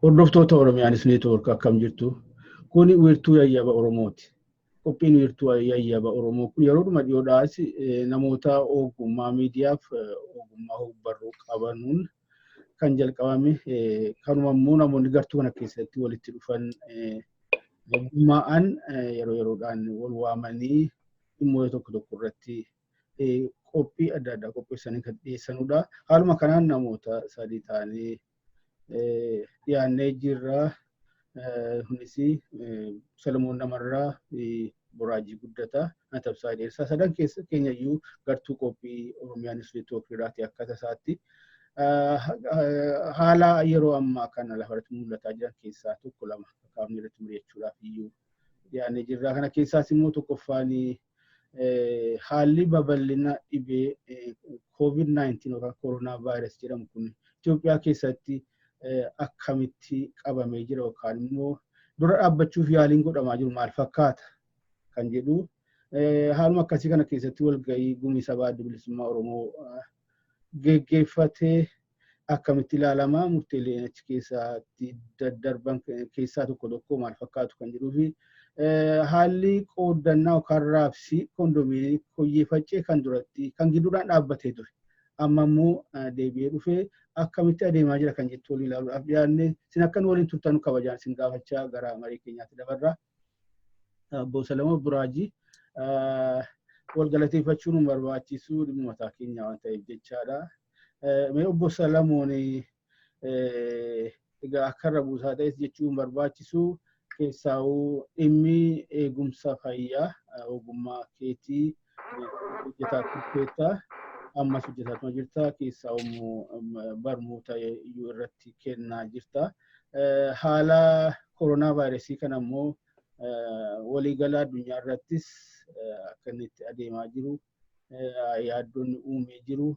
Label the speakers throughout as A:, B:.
A: Hordoftoota Oromiyaa News Network, akkam jirtu? Kuni Wiirtuu Yayyaba Oromooti. Qophiin Wiirtuu Yayyaba Oromoo kun yeroodhuma dhiyoodhaas namoota ogummaa miidiyaaf ogummaa ogbarruu qabanuun kan jalqabame, kanuma immoo namoonni gartuu kana keessatti walitti dhufan ogummaa'an yeroo yeroodhaan wal waamanii dhimmoota tokko tokko irratti qophii adda addaa qopheessanii kan dhiyeessanudha. Haaluma kanaan namoota sadii ta'anii dhiyaannee jirra. Kunis Salomoon Namarraa, Boraajii Guddataa, Tabsaa Dheersaa, sadan keessa keenya iyyuu gartuu qophii Oromiyaa News Network irraati akka tasaatti. Haala yeroo ammaa kana lafarratti mul'ataa jiran keessaa tokko lama kaafnee irratti mari'achuudhaaf iyyuu dhiyaannee jirra. Kana keessaas immoo tokkoffaan haalli babal'ina dhibee COVID-19 yookaan koronaa vaayirasii jedhamu kun Itoophiyaa keessatti akkamitti qabamee jira yookaan immoo dura dhaabbachuuf yaaliin godhamaa jiru maal fakkaata kan jedhu, haaluma akkasii kana keessatti walgahii Gumii Sabaa Adda Bilisummaa Oromoo geggeeffatee akkamitti ilaalama, murteeleen achi keessatti daddarban keessaa tokko tokko maal fakkaatu kan jedhuu fi haalli qooddannaa yookaan raabsii kondomii Koyyee Faccee kan duratti kan gidduudhaan dhaabbatee ture amma immoo deebi'ee dhufee akkamitti adeemaa jira kan jettu waliin ilaaluudhaaf dhiyaanne. Isin akkan waliin turtan kabajaan isin gaafachaa gara marii keenyaatti dabarra. Obbo Salamoo, Buraajii, wal galateeffachuun nu barbaachisu, dhimma mataa keenya waan ta'eef jechaadha. Mee Obbo Salamoon, egaa akka irra buusaa ta'es jechuun barbaachisu, keessaa'uu dhimmi eegumsa fayyaa ogummaa keetii hojjetaa turteetta, ammas hojjetaa jirta, keessaa immoo barnoota iyyuu irratti kennaa jirta. Haala koronaa vaayirasii kana immoo waliigala addunyaa irrattis akka inni itti adeemaa jiru yaaddoonni uumee jiru.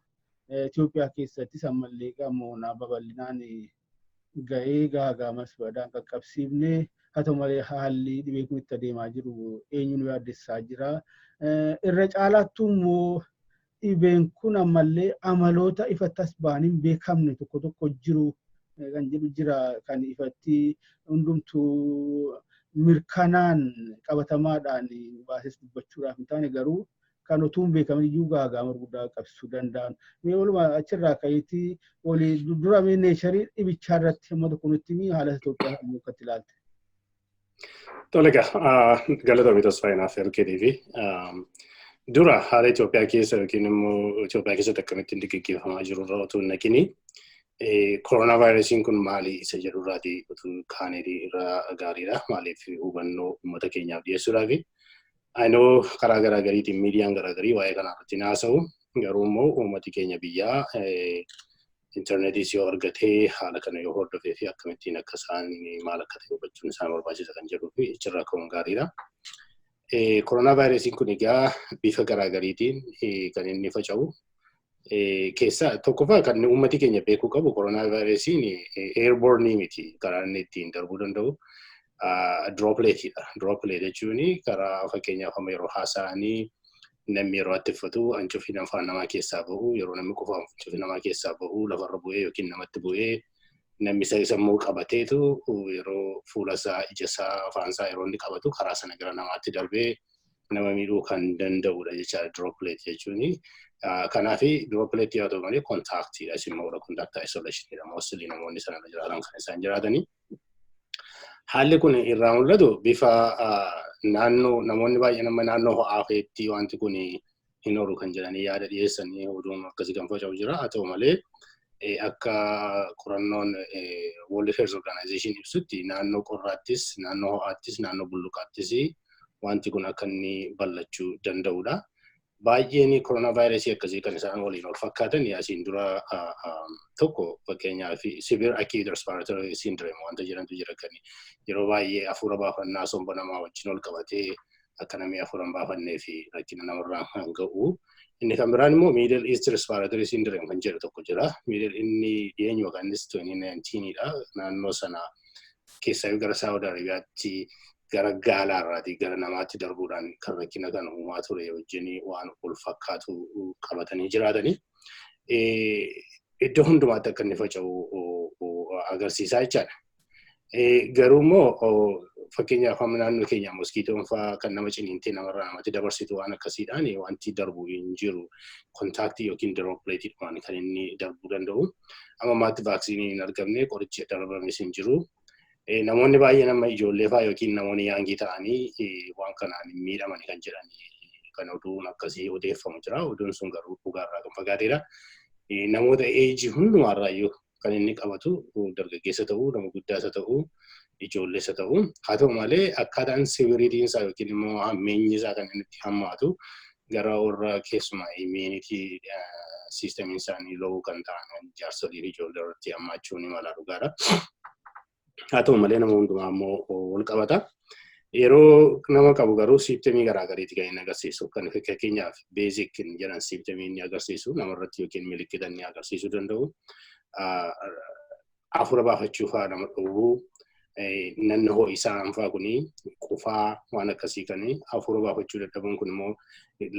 A: Itoophiyaa keessattis ammallee qamoonaa babal'inaan ga'ee gaagaamas badaan qaqqabsiifne, haa ta'u malee haalli dhibeen kun itti adeemaa jiru eenyuun yaaddessaa jira. Irra caalaattuu immoo dhibeen kun ammallee amaloota ifatti as ba'anii hin beekamne tokko tokko jiru kan jedhu jira, kan ifatti hundumtuu mirkanaan qabatamaadhaan baases dubbachuudhaaf hin taane, garuu kan utuu hin beekamin iyyuu gaagaama guddaa qabsiisuu danda'an. Mee walumaa achirraa ka'iitii walii dura mee nature dhibichaa irratti hamma tokko nutti himi, haala Itoophiyaa immoo akkatti ilaalte.
B: Tole egaa, galatoomi Tasfaayee naaf ergeetii fi dura haala Itoophiyaa keessa yookiin immoo Itoophiyaa keessatti akkamittiin gaggeeffamaa jiru irra otoo hin naqini, koronaa vaayirasiin kun maali isa jedhurraati utuu kaanee irra gaariidha. Maaliif, hubannoo uummata keenyaaf dhiyeessuudhaafi. I know, karaa garaagariitiin miidiyaan garaagarii waa'ee kanaa irratti haasa'u, garuu immoo uummati keenya biyyaa intarneetiis yoo argatee haala kana yoo hordofee fi akkamittiin akka isaan maal akka ta'e hubachuun isaan barbaachisa kan jedhuu fi achirraa ka'uun gaariidha. Koronaa vaayirasiin kun egaa bifa garaagariitiin kan inni faca'u. Keessaa tokkoffaa kan uummati keenya beekuu qabu, koronaa vaayirasiin airborne miti, karaa inni ittiin darbuu danda'u dropletiidha. Droplet jechuun karaa fakkeenyaaf amma yeroo haasa'anii namni yeroo attiffatu hancufii afaan namaa keessaa bahu, yeroo namni qofa hancufii namaa keessaa bahu lafarra bu'ee yookiin namatti bu'ee, namni isa immoo qabateetu yeroo fuula isaa, ija isaa, afaan isaa yeroo inni qabatu karaa sana gara namaatti darbee nama miidhuu kan danda'udha jechaadha droplet jechuun. Kanaaf droplet yoo ta'u malee contactiidha, isin immoo contact isolation, mostly namoonni sana jiraatan kan isaan jiraatanii. Haalli kun irraa mul'atu bifa naannoo namoonni baay'een amma naannoo ho'aa feetti wanti kun hin oolu kan jedhanii yaada dhiyeessanii oduun akkasii kan faca'u jira. Haa ta'u malee akka qorannoon World Health Organization ibsutti naannoo qorraattis, naannoo ho'aattis, naannoo bulluqaattis wanti kun akka inni bal'achuu danda'udha. Baay'een koronaa vaayirasii akkasii kan isaan waliin wal fakkaatan asiin dura tokko fakkeenyaaf severe acute respiratory syndrome wanta jedhamtu jira, kan yeroo baay'ee hafuura baafannaa somba namaa wajjin wal qabatee akka namni hafuura hin baafannee fi rakkina namarraan kan ga'u. Inni kan biraan immoo Middle East Respiratory Syndrome kan jedhu tokko jira. Middle inni dhiyeenyuma kan innis 2019 dha. Naannoo sana keessaa gara Saawud Arabiyaatti gara gaalaarraatii gara namaatti darbuudhaan kan rakkina kan uumaa ture wajjin waan wal fakkaatu qabatanii jiraatanii. Iddoo hundumaatti akka inni faca'u agarsiisaa jechaadha. Garuu immoo fakkeenyaaf amma naannoo keenya mosquitoon fa'aa kan nama ciniintee namarraa namatti dabarsitu waan akkasiidhaan wanti darbu hin jiru. Contactii yookiin dropletiidhaan kan inni darbuu danda'u. Amma ammaatti vaccineiin hin argamne, qorichi darbames hin jiru. Namoonni baay'een amma ijoollee fa'aa yookiin namoonni youngii ta'anii waan kanaan miidhamani kan jedhan kan oduun akkasii odeeffamu jira. Oduun sun garuu dhugaarraa kan fagaateedha. Namoota ageii hundumaarraayyuu kan inni qabatu, dargaggeessa ta'uu, nama guddaas ta'uu, ijoollees ta'uu. Haa ta'u malee, akkaataan severityiin isaa yookiin immoo hammeenyi isaa kan inni itti hammaatu gara warra keessumaa immunity systemiin isaanii low kan ta'an, jaarsolii fi ijoollee irratti hammaachuu ni mala, dhugaadha. Haa ta'u malee, nama hundumaa immoo wal qabata. Yeroo nama qabu garuu symptomii garaagariiti kan inni agarsiisu. Kan fakkeenyaaf basic jedhan symptomii inni agarsiisu namarratti yookiin milikkita inni agarsiisuu danda'u. Hafuura baafachuu fa'aa nama dhowwuu, nanna ho'isaan fa'aa kuni, qufaa waan akkasii kan hafuura baafachuu dadhabuun kun immoo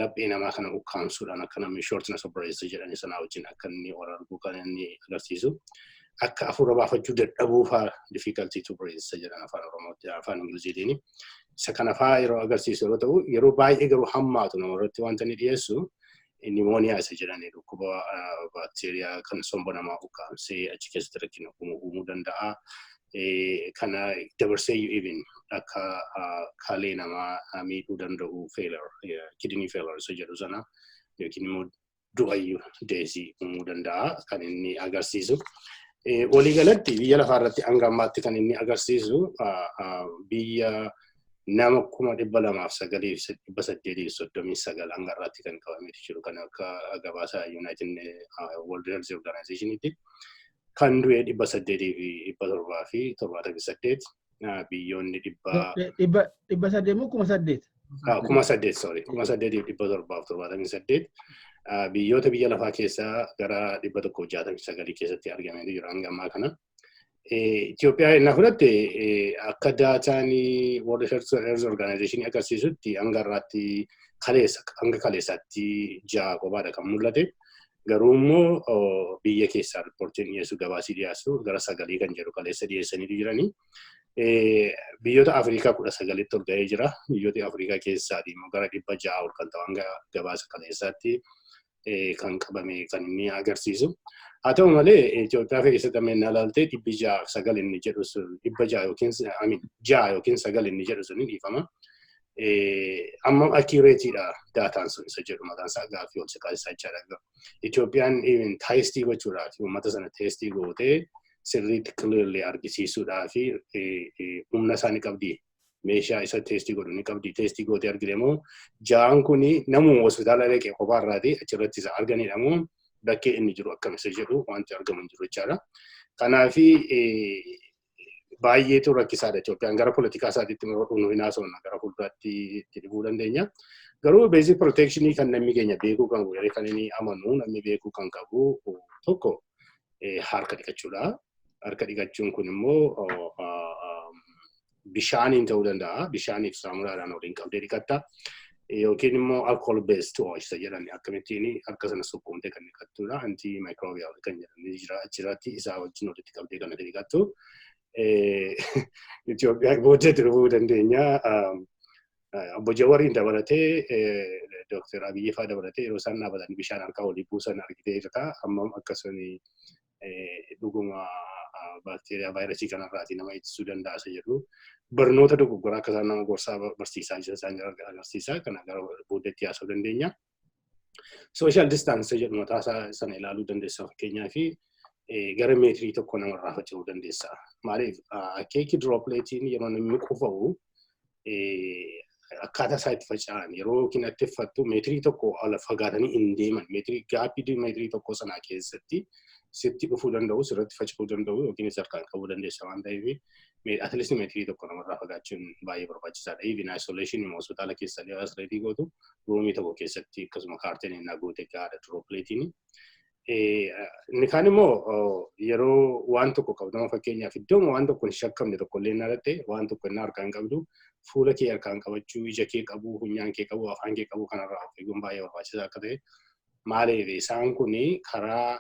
B: laphee namaa kana ukkaamsuudhaan akka namni shortness of breath jedhani sanaa wajjin akka inni wal arguu kan inni agarsiisu. Akka hafuura baafachuu dadhabuu fa'aa, difficulty to breathe jedhan afaan Oromootti, afaan Ingiliziitiin. Isa kana fa'aa yeroo agarsiisu yeroo ta'u, yeroo baay'ee garuu hammaatu namarratti wanta inni dhiyeessu pneumonia isa jedhani, dhukkuba baakteeriyaa kan somba namaa ukkaamsee achi keessatti rakkina uumuu danda'a. Kana dabarsee even akka kalee namaa miidhuu danda'u, failure, kidney failure isa jedhu sana, yookiin immoo du'ayyuu, deathii uumuu danda'a kan inni agarsiisu. Waliigalatti biyya lafaarratti hanga ammaatti kan inni agarsiisu biyya nama 209,839 hanga irraatti kan qabameetu jiru, kan akka gabaasa United World Health Organizationitti. Kan du'e 800,778, biyyoonni dhibba.
A: 800 moo 8,000?
B: 8,000, sorry, 8,778, biyyoota biyya lafaa keessaa gara 169 keessatti argamee jira hanga ammaa kana. Itoophiyaa innaa fudhatte, akka dataan World Health Organization agarsiisutti, hanga irraatti kaleessa, hanga kaleessaatti ja'a qofaadha kan mul'ate. Garuu immoo biyya keessaa reportiin dhiyeessu, gabaasii dhiyeessu gara sagalii kan jedhu kaleessa dhiyeessanii jiranii. Biyyoota Afrikaa 19tti ol ga'ee jira. Biyyoota Afrikaa keessaa immoo gara 600 ol kan ta'u hanga gabaasa kaleessaatti kan qabame kan inni agarsiisu. Haa ta'u malee, Itoophiyaa keessatti amma inni ilaalte 609 inni jedhu sun, 600 yookiin ja'a yookiin sagal inni jedhu sun dhiifama. Amma accurateiidha dataan sun isa jedhu mataan isaa gaaffii ol si kaasisaa jechaadha. Itoophiyaan even testii gochuudhaaf, uummata sana testii gootee sirriitti clearly argisiisuudhaaf humna isaa ni qabdi. Meeshaa isa testii godhu ni qabdi. Testii gootee argite moo ja'aan kuni namuma hospitaala dhaqee kophaarraati achirratti isa arganidha moo bakkee inni jiru akkam isa jedhu wanti argamu hin jiru jechaadha. Kanaafi baay'eetu rakkisaadha Itoophiyaan. Gara poolitikaa isaatiitti yeroo dhufnu hin haasofna, gara fuulduraatti itti dhufuu dandeenya. Garuu basic protectionii kan namni keenya beekuu kan qabu, kan inni amanu namni beekuu kan qabu tokko harka dhiqachuudha. Harka dhiqachuun kun immoo bishaaniin ta'uu danda'a. Bishaaniif saamunaadhaan waliin qabdee dhiqatta. Yookiin immoo alcohol based wash isa jedhan, akkamittiin harka sana sukkuumtee kan dhiqattudha. Anti microbial kan jedhan jira achirratti, isaa wajjin walitti qabdee kan dhiqattu. Itoophiyaa booddeetti dhufuu dandeenya. Obbo Jawariin dabalatee, Dooktar Abiyyi fa'aa dabalatee, yeroo isaan dhaabbatanii bishaan harkaa walii buusan argitee jirta. Hammam akkasuma dhuguma baakteeriyaa vaayirasii kanarraatii nama ittisuu danda'a isa jedhu. Barnoota dogoggoraa akka isaan nama gorsaa barsiisaa jiran isaan agarsiisa. Kana gara booddeetti haasa'uu dandeenya. Social distance jedhu mataa isaa sana ilaaluu dandeessa, fakkeenyaa fi gara meetirii 1 namarraa faca'uu dandeessa. Maaliif, akeeki dropletiin yeroo namni qufa'u akkaataa isaa itti faca'an, yeroo yookiin atteeffattu meetirii 1 ala fagaatanii hin deeman, meetirii gapii meetirii 1 sanaa keessatti sitti dhufuu danda'u, sirratti faca'uu danda'u yookiin harkaan qabuu dandeessa waan ta'eef, at least meetirii 1 namarraa fagaachuun baay'ee barbaachisaadha. Even isolation immoo hospitaala keessa isolate gootu, roomii tokko keessatti akkasuma curtain innaa goote gahaadha dropletiin. Inni kaan immoo yeroo waan tokko qabdu, nama fakkeenyaaf iddoo waan tokko hin shakkamne tokko illee inni waan tokko inni harkaan qabdu, fuula kee harkaan qabachuu, ija kee qabuu, funyaan kee qabuu, afaan kee qabuu kanarraa of eeguun baay'ee barbaachisaa akka ta'e. Maaliif, isaan kun karaa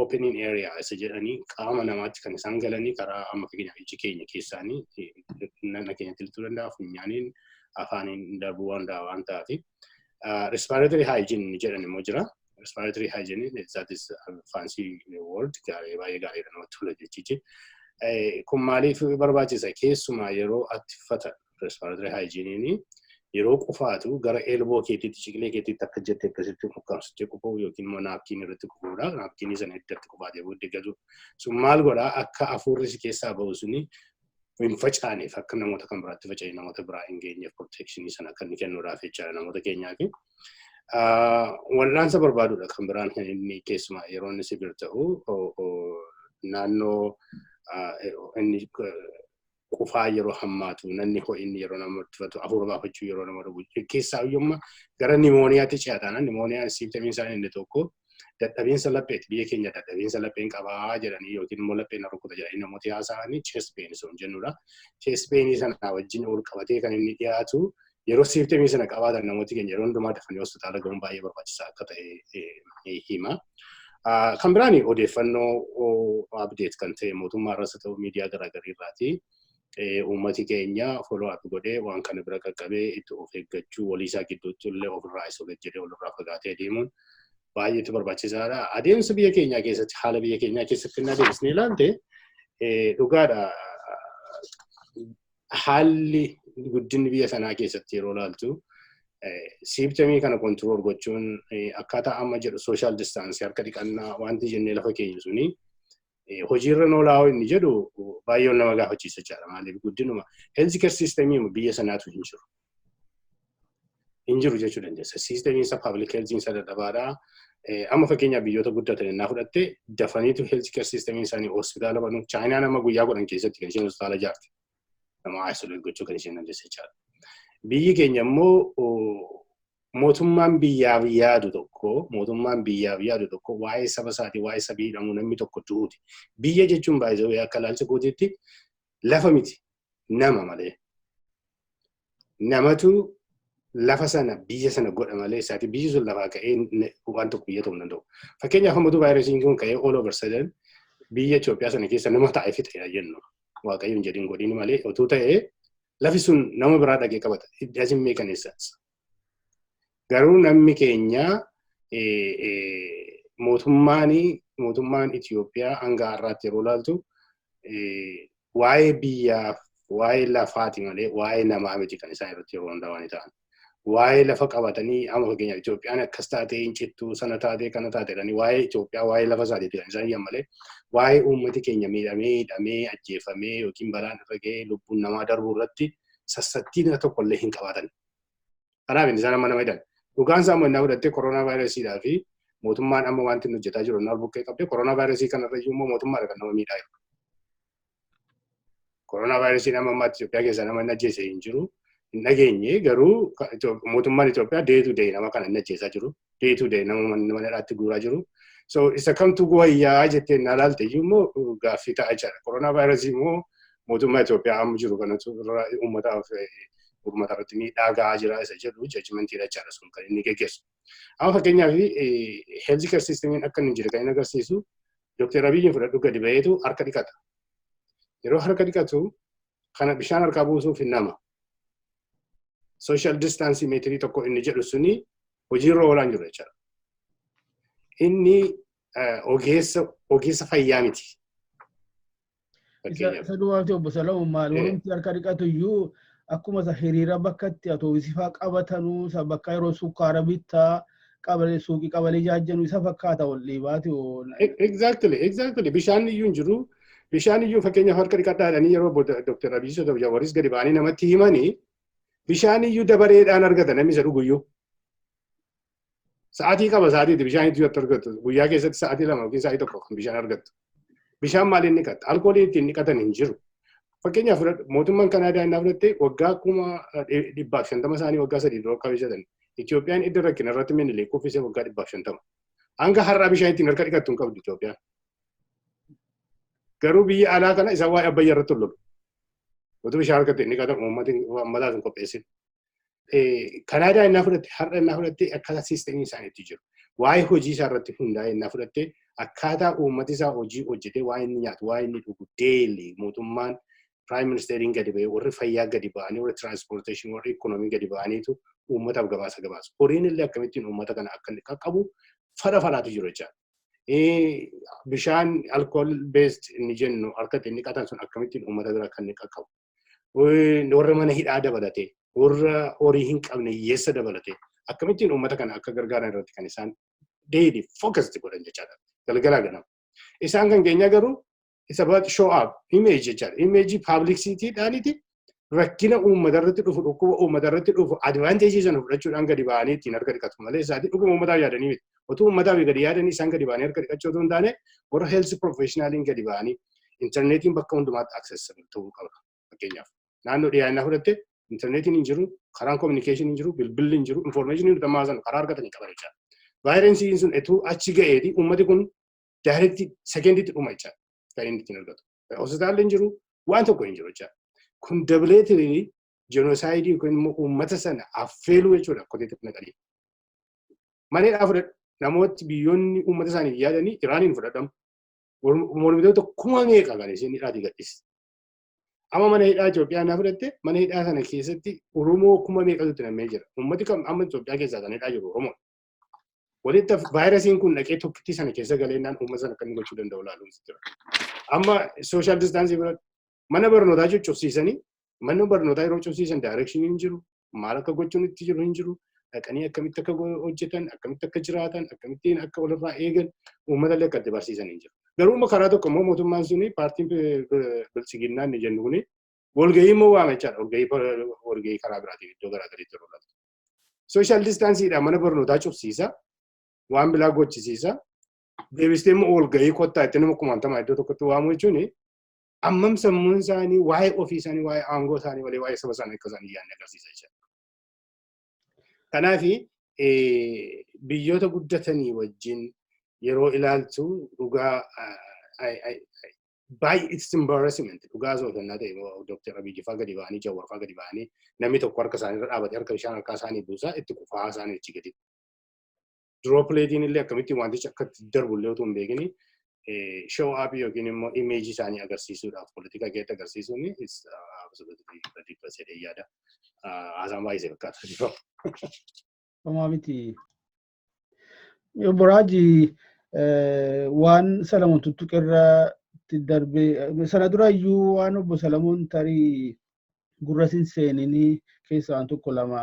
B: Opening area isa jedhanii qaama namaatti kan isaan galanii karaa amma fakkeenyaaf iji keenya keessaanii nana keenyatti lixuu danda'a, funyaaniin, afaaniin darbuu danda'a waan ta'aaf. Respiratory hygiene jedhan immoo jira. Respiratory hygiene, that is fancy word, gaarii, baay'ee gaariidha, namatti tola jechichi. Kun maaliif barbaachisa? Keessumaa yeroo attifata respiratory hygiene yeroo qufaatu gara elbow keetiitti, ciqilee keetiitti akka jette akkasitti ukkaamsittee qufuu yookiin immoo napkin irratti qufuudha. Napkinii sana iddatti qufaatee booddee gatu. Sun maal godhaa? Akka hafuurri si keessaa bahu suni hin facaaneef, akka namoota kan biraatti faca'ee namoota biraa hin geenyeef protectionii sana akka inni kennuudhaaf jechaadha namoota keenyaaf. Wal'aansa barbaadudha kan biraan kan inni keessumaa yeroo inni severe ta'u naannoo inni qufaa yeroo hammaatu, namni ho'inni yeroo nama tufatu, hafuura baafachuu yeroo nama dhugu, keessaa iyyuu gara pneumoniaatti ce'a taanaan, pneumoniaan symptomiin isaa inni tokko dadhabiinsa lapheeti. Biyya keenya dadhabiinsa lapheen qabaa jedhanii yookiin immoo lapheen rukuta jedhanii namooti haasa'anii chest pain sun jennudha. Chest pain sana wajjin ol qabatee kan inni dhiyaatu yeroo symptomii sana qabaatan namooti keenya yeroo hundumaa dafanii hospitaala gahuun baay'ee barbaachisaa akka ta'e hima. Kan biraan odeeffannoo update kan ta'e mootummaa irras ta'u miidiyaa garaagaraa irraati. Uummati keenya follow up godhee waan kana bira qaqqabee itti of eeggachuu, walii isaa gidduutti illee ofirraa isolate jedhee walirraa fagaatee deemuun baay'eetu barbaachisaadha. Adeemsa biyya keenyaa keessatti, haala biyya keenyaa keessatti inni adeemsisnee ilaalte, dhugaadha. Haalli guddinni biyya sanaa keessatti yeroo ilaaltu symptomii kana control gochuun akkaataa amma jedhu social distancii, harka dhiqannaa wanti jennee lafa keenya suni hojiirra oolaa inni jedhu baay'ee nama gaafachiisa jechaadha. Maaliif? Guddinuma health care systemii biyya sanaatu hin jiru. Hin jiru jechuu dandeessa. Systemiin isaa, public health isaa dadhabaadha. Amma fakkeenyaaf biyyoota guddatan innaa fudhatte dafaniitu health care systemiin isaanii hospitaala banuu. Chaayinaan amma guyyaa 10 keessatti kan isheen hospitaala ijaarte. Nama isolate gochuu kan isheen dandeesse jechaadha. Biyyi keenya immoo mootummaan biyyaaf yaadu tokko waa'ee saba isaatii, waa'ee sabii hidhamuu, namni tokko du'uuti. Biyya jechuun baay'ee akka ilaalcha kootiitti lafa miti, nama malee. Namatu lafa sana biyya sana godha malee isaati biyyi sun lafaa ka'ee waan tokko biyya ta'uu hin danda'u. Fakkeenyaaf hammatu vaayirasiin kun ka'ee all over sudden biyya Itoophiyaa sana keessa nama taa'ee fixe jennu. Waaqayyo hin jedhin godhin malee otuu ta'ee lafi sun nama biraa dhaqee qabata. It doesn't make any sense. Garuu namni keenya mootummaan Itoophiyaa hanga har'aatti yeroo ilaaltu waa'ee biyyaaf waa'ee lafaati malee waa'ee namaa miti kan isaan irratti yeroo hundaa waan ta'an. Waa'ee lafa qabatanii amma fakkeenyaaf Itoophiyaan akkas taatee hin cittu, sana taatee, kana taatee jedhanii waa'ee Itoophiyaa, waa'ee lafa isaatiiti kan isaan iyyan malee waa'ee uummati keenya miidhamee, hidhamee, ajjeefamee yookiin balaan irra ga'ee lubbuun namaa darbuu irratti sassattiin tokko illee hin qabaatan. Kanaaf inni isaan amma nama hidhan. Dhugaan isaa immoo innaa fudhattee koronaa vaayirasiidhaa fi mootummaan amma wanti inni hojjetaa jiru innaa bukkee qabdee koronaa vaayirasii kanarra iyyuu immoo mootummaadha kan nama miidhaa jiru. Koronaa vaayirasiin amma ammaatti Itoophiyaa keessaa nama inni ajjeese hin jiru. Hin dhageenye, garuu mootummaan Itoophiyaa day to day nama kana inni ajjeesaa jiru. Day to day nama mana hidhaatti guuraa jiru. So isa kamtu wayyaa jettee innaa ilaalte iyyuu immoo gaaffii ta'a jechaadha. Koronaa vaayirasii immoo mootummaa Itoophiyaa amma jiru kanatu uummataaf uummata irratti miidhaa gahaa jira isa jedhu judgmentiidha jechaadha sun kan inni geggeessu. Amma fakkeenyaaf health care systemiin akka inni jiru kan inni agarsiisu Dr. Abiyyiin fudhadhu, gadi ba'eetu harka dhiqata. Yeroo harka dhiqatu kana bishaan harkaa buusuuf nama. Social distance meetirii 1 inni jedhu suni hojiirra oolaan jiru jechaadha. Inni ogeessa fayyaa miti.
A: Isa duwwaati, obbo Salamuun, maal wanti harka dhiqatu iyyuu akkuma isa hiriira bakka itti atoobisii fa'aa qabatanuu, isa bakka yeroo sukkaara bittaa qabalee suuqii qabalee jaajjanu isa fakkaata ol dhiibaati.
B: Exactly. Bishaan iyyuu hin jiru. Bishaan iyyuu fakkeenyaaf harka dhiqadhaa jedhanii yeroo Dr. Abiyyi Jawaris gadi ba'anii namatti himanii bishaan iyyuu dabareedhaan argata namni isa dhuguyyuu. Sa'aatii qaba, sa'aatiitti bishaan itti argattu. Guyyaa keessatti sa'aatii 2 yookiin sa'aatii 1 kan bishaan argattu. Bishaan maaliin dhiqatta? Alkooliin ittiin dhiqatan hin jiru. Fakkeenyaaf mootummaan Kanaadaa inni fudhatte waggaa 150,000 isaanii waggaa 3 dura kabajatan. Itoophiyaan idda rakkina irratti minilee kuffisee waggaa 150. Hanga har'aa bishaan ittiin harka dhiqattu hin qabdu Itoophiyaan. Garuu biyya alaa kana isaan waa'ee abbayyaa irratti lolu. Utuu bishaan harka ittiin dhiqatan uummataaf hin qopheessin. Kanaadaa innaa fudhatte, har'a innaa fudhatte akkaataa systemii isaaniitti jiru. Waa'ee hojii isaa irratti hundaa'e innaa fudhatte Akkaataa uummati isaa hojii hojjetee waan inni nyaatu, waan inni dhugu daily mootummaan, prime ministeriin gadi ba'ee, warri fayyaa gadi ba'anii, warri transportation, warri economy gadi ba'aniitu uummataaf gabaasa gabaasu. Horiin illee akkamittiin uummata kana akka inni qaqqabu fara faraatu jiru jechaadha. Bishaan alcohol based inni jennu harkatti inni qatan sun akkamittiin uummata bira akka inni qaqqabu. Warra mana hidhaa dabalatee, warra horii hin qabne, hiyyeessa dabalatee akkamittiin uummata kana akka gargaaran irratti kan isaan daily focused godhan jechaadha. Galgalaa ganama. Isaan kan keenya garuu isa about show up image jechaadha. Image publicity-dhaaniti rakkina uummata irratti dhufu, dhukkuba uummata irratti dhufu advantage sana fudhachuudhaan gadi ba'anii ittiin harka dhiqatu malee isaati dhuguma uummataaf yaadanii miti. Otuu uummataaf gadi yaadanii isaan gadi ba'anii harka dhiqachuu otoo hin taane, warra health professionaliin gadi ba'anii intarneetiin bakka hundumaatti accessible ta'uu qaba. Fakkeenyaaf, naannoo dhiyaannaa fudhatte, intarneetiin hin jiru, karaan communication hin jiru, bilbilli hin jiru, information nuti ammaa sana karaa argatanii qaban jechaadha. Vaayirasiin sun etuu achi ga'eeti uummati kun direct seconditti dhuma jechaadha. Kan inni ittiin argatu. Hospitaalli hin jiru, waan tokko hin jiru jechaadha. Kun dabaleetii genocide yookiin immoo uummata sana affeeluu jechuudha qoteetti naqanii. Maneedhaa fudhadhu, namooti biyyoonni uummata isaaniif yaadanii Iraaniin fudhadhamu. Mormitoota kuma meeqa kan isheen hidhaatii gadhiiste. Amma mana hidhaa Itoophiyaa naa fudhatte, mana hidhaa sana keessatti Oromoo kuma meeqatu itti nam'ee jira. Uummati kam amma Itoophiyaa keessaa kan hidhaa jiru Oromoo. Walitti vaayirasiin kun dhaqee tokkittii sana keessa galeennaan uummata sana akka inni gochuu danda'u ilaaluun jira. Amma social distance fudhadhu. Mana barnootaa cuccufsiisanii, mana barnootaa yeroo cufsiisan direction hin jiru, maal akka gochuun itti jiru hin jiru, dhaqanii akkamitti akka hojjetan, akkamitti akka jiraatan, akkamittiin akka walirraa eegan uummata illee akka itti barsiisan hin jiru. Garuu immoo karaa tokko immoo mootummaan suni, paartiin biltsiginnaa inni jennu kuni, walgahii immoo waama jechaadha. Walgahii karaa biraatiin iddoo garaa gariitti yeroo laatu. Social distanceiidhaan mana barnootaa cufsiisa, waan bilaa gochisiisa. Deebistee immoo walgahii kottaa itti nama kumaantamaa iddoo tokkotti waamu jechuun ammam sammuun isaanii waa'ee ofii isaanii, waa'ee aangoo isaanii malee waa'ee saba isaanii akka isaanii yaadne agarsiisa jechuudha. Kanaaf biyyoota guddatanii wajjin yeroo ilaaltu dhugaa baay'ee it's embarrassment. Dhugaa soofannaa ta'e, Dr. Abiyyi fa'aa gadi ba'anii, Jawwar fa'aa gadi ba'anii, namni tokko harka isaanii irra dhaabatee harka bishaan harkaa isaanii buusaa itti qufaa isaanii achi gadi. Dropletiin illee akkamittiin wantichi akka itti darbu illee otoo hin beekini show up yookiin immoo image isaanii agarsiisuudhaaf politika keessatti agarsiisuun is absolutely ridiculous jedhee yaada. Haasaan baay'ee fakkaata.
A: Homaa miti. Boraaji, waan Salamoon tuttuqirratti darbee sana dura iyyuu waan obbo Salamoon tarii gurra sin seeninii keessaa waan tokko lama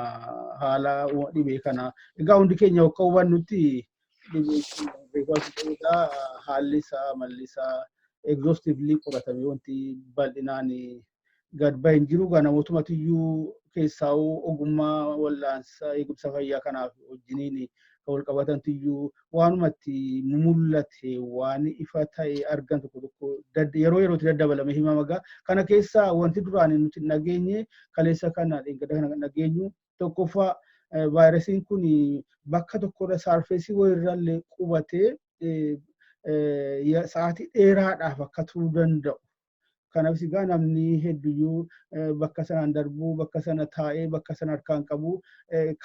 A: haala dhibee kana. Egaa hundi keenya akka hubannutti dhibee kun haalli isaa, malli isaa exhaustively qoratamee wanti bal'inaan gad bahe hin jiru. Egaa namootumatu iyyuu keessaa ogummaa wal'aansa eegumsa fayyaa kanaaf wajjiniin kan wal qabatantu iyyuu waanumatti mul'ate, waan ifa ta'e argan tokko tokko yeroo yerootti daddabalame himama gaa. Kana keessaa wanti duraan nuti dhageenye, kaleessa kana, dheengadda kana kan dhageenyu, tokkoffaa vaayirasiin kun bakka tokkorra surface wayirrallee qubatee sa'aatii dheeraadhaaf akka turuu danda'u. Kanaaf egaa namni hedduyyuu bakka sanaan darbuu, bakka sana taa'ee, bakka sana harkaan qabu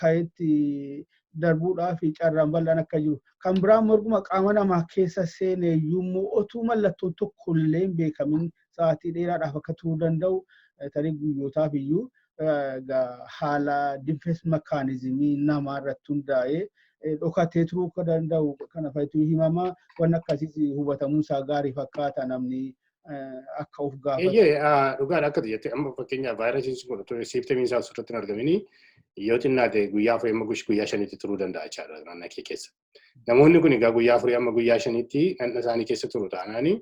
A: ka'eetti darbuudhaaf carraan bal'aan akka jiru. Kan biraan morguma qaama namaa keessa seenee iyyuu otuu mallattoon tokko illee hin beekamin sa'aatii dheeraadhaaf akka turuu danda'u, tarii guyyootaaf iyyuu, haala defense mechanism namaa irratti hundaa'ee dhokatee turuu akka danda'u kana fa'itu himama. Waan akkasiis hubatamuun isaa gaarii fakkaata, namni akka of gaafatu.
B: Eeyyee, dhugaadha akka jette. Amma fakkeenyaaf vaayirasiin kun otoo symptomiin isaa asirratti hin argamini yoo xinnaate guyyaa 4 amma guyyaa 5tti turuu danda'a jechaadha naannoo kee keessa. Namoonni kun egaa guyyaa 4 amma guyyaa 5tti dhaqna isaanii keessa turu taanaani,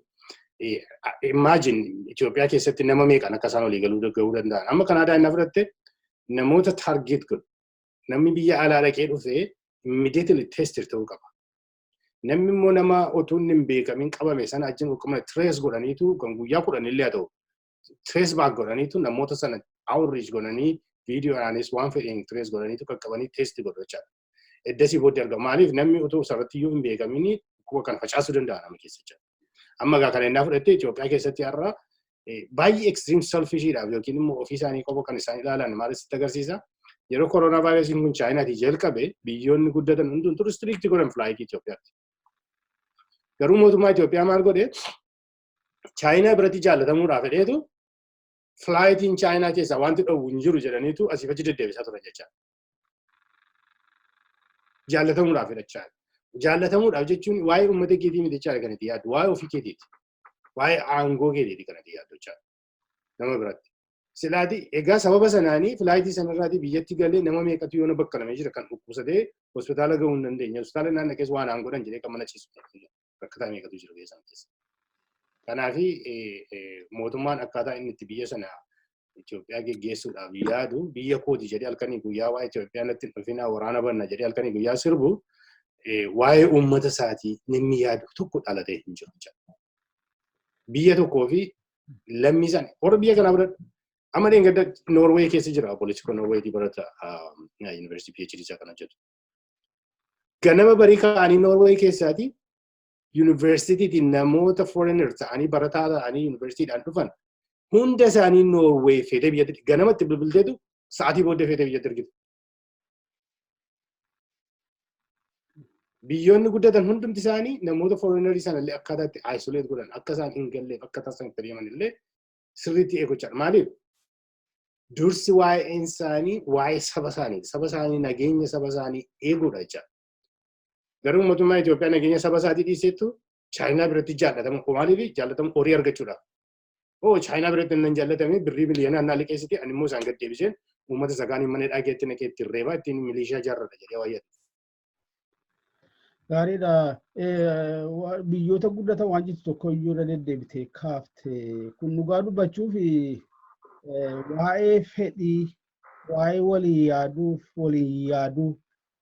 B: imagine Itoophiyaa keessatti nama meeqan akka isaan walii galuu gahuu danda'an. Amma Kanaadaa inni fudhatte namoota target godhu. Namni biyya alaa dhaqee dhufee immediately tested ta'uu qaba. Namni immoo nama otuu inni hin beekamin qabame sana ajjin qulqullina trace godhaniitu kan guyyaa 10 illee haa ta'u trace back godhaniitu namoota sana outreach godhanii viidiyoodhaanis waan fedheen trace godhaniitu qaqqabanii test godhu jechaadha. Eddasii booddee argama. Maaliif namni utuu sarratti iyyuu hin beekamin dhukkuba kana facaasuu danda'a nama keessa jechaadha. Amma egaa kana innaa fudhatte, Itoophiyaa keessatti har'a baay'ee extreme selfishiidhaaf yookiin immoo ofii isaanii qofa kan isaan ilaalan maal sitti agarsiisa? Yeroo koronaa vaayirasiin kun Chaayinaatii jalqabe biyyoonni guddatan hundumtuu restrict godhan flight Itoophiyaatti. Garuu mootummaa Itoophiyaa maal godhe? Chaayinaa biratti jaallatamuudhaaf fedheetu flightiin Chaayinaa keessaa wanti dhowwu hin jiru jedhaniitu asiif achi deddeebisaa turan jecha. Jaallatamuudhaaf fedhachaa. Jaallatamuudhaaf jechuun waa'ee uummata keetii miti jechaadha kan itti yaaddu. Waa'ee ofii keetiiti. Waa'ee aangoo keetiiti kan itti yaaddu jechaadha. Nama biratti. Silaati egaa sababa sanaanii flightii sanarraati biyyatti galee nama meeqatu yoona bakka lamee jira kan dhukkubsatee hospitaala gahuu hin dandeenye. Hospitaala naannoo keessa waan aan godhan jedhee kan mana ciisu rakkataa meeqatu jira biyya sana keessa. Kanaafi mootummaan akkaataa inni itti biyya sana Itoophiyaa geggeessuudhaaf yaadu, biyya kooti jedhee halkanii guyyaa waa'ee Itoophiyaa natti hin dhufinaa, waraana banna jedhee halkanii guyyaa sirbu, waa'ee uummata isaatii namni yaadu tokko dhalatee hin jiru. Biyya tokkoo fi lammii isaanii warra biyya kanaa fudhadhu. Amma dheengadda Noorweey keessa jira, obboleessi koo Noorweetii barata, yuunivarsiitii PhD isaa kan hojjetu. Ganama barii ka'anii Noorweey keessaati yuunivarsiitiitiin namoota foreigner ta'anii, barataa ta'anii yuunivarsiitiidhaan dhufan hunda isaanii Noorweey feetee biyyatti ganamatti bilbilteetu sa'aatii booddee feetee biyyatti ergite. Biyyoonni guddatan hundumti isaanii namoota foreignerii sana illee akkaataa itti isolate godhan, akka isaan hin galleef, akka isaan itti deeman illee sirriitti eeggachaa. Maaliif? Dursi waa'een isaanii waa'ee saba isaaniiti. Saba isaanii, nageenya saba isaanii eeguudha jechaadha. Garuu mootummaa Itoophiyaa nageenya saba isaatii dhiiseettu Chaayinaa biratti jaallatamu. Maaliif jaallatamu? Horii argachuudhaaf. Oo, Chaayinaa biratti nan jaallatame, birrii miliyoonaan naa liqeessite, ani immoo isaan gad deebiseen uummata isa kaaniin mana hidhaa keessatti naqee ittiin reebaa, ittiin milishaa ijaarradha jedhee wayyata.
A: Gaariidha. Biyyoota guddatan waan jettu tokko iyyuu irra deddeebitee kaafte. Kun dhugaa dubbachuuf waa'ee fedhii, waa'ee walii yaaduuf walii yaaduu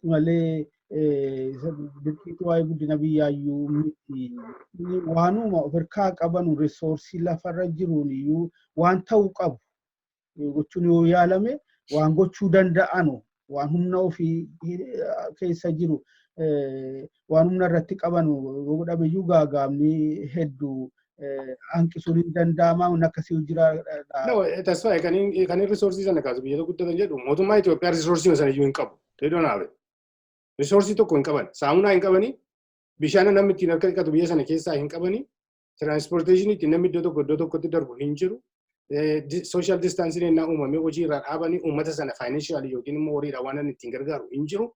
A: malee dirqiitti waa'ee guddina biyyaayyuu miti. Waanuma of harkaa qabanu, resourceii lafarra jiruun iyyuu waan ta'uu qabu gochuun yoo yaalame, waan gochuu danda'anu, waan humna ofii keessa jiru, waan humna irratti qabanu yoo godhame iyyuu gaagaamni hedduu hanqisuun hin danda'ama. Waan akkasii jira.
B: No, Tasfaayee, kan inni resourceii sana kaasu, biyyoota guddatan jedhu, mootummaa Itoophiyaa resourceii sana iyyuu hin qabu. They don't have it. Resourceii tokko hin qaban. Saamunaa hin qabani. Bishaan namni ittiin harka dhiqatu biyya sana keessaa hin qabani. Transportationii ittiin namni iddoo tokko iddoo tokkotti darbu hin jiru. Social distancing innaa uumamee hojii irraa dhaabanii uummata sana financially yookiin immoo horiidhaan waan inni ittiin gargaaru hin jiru.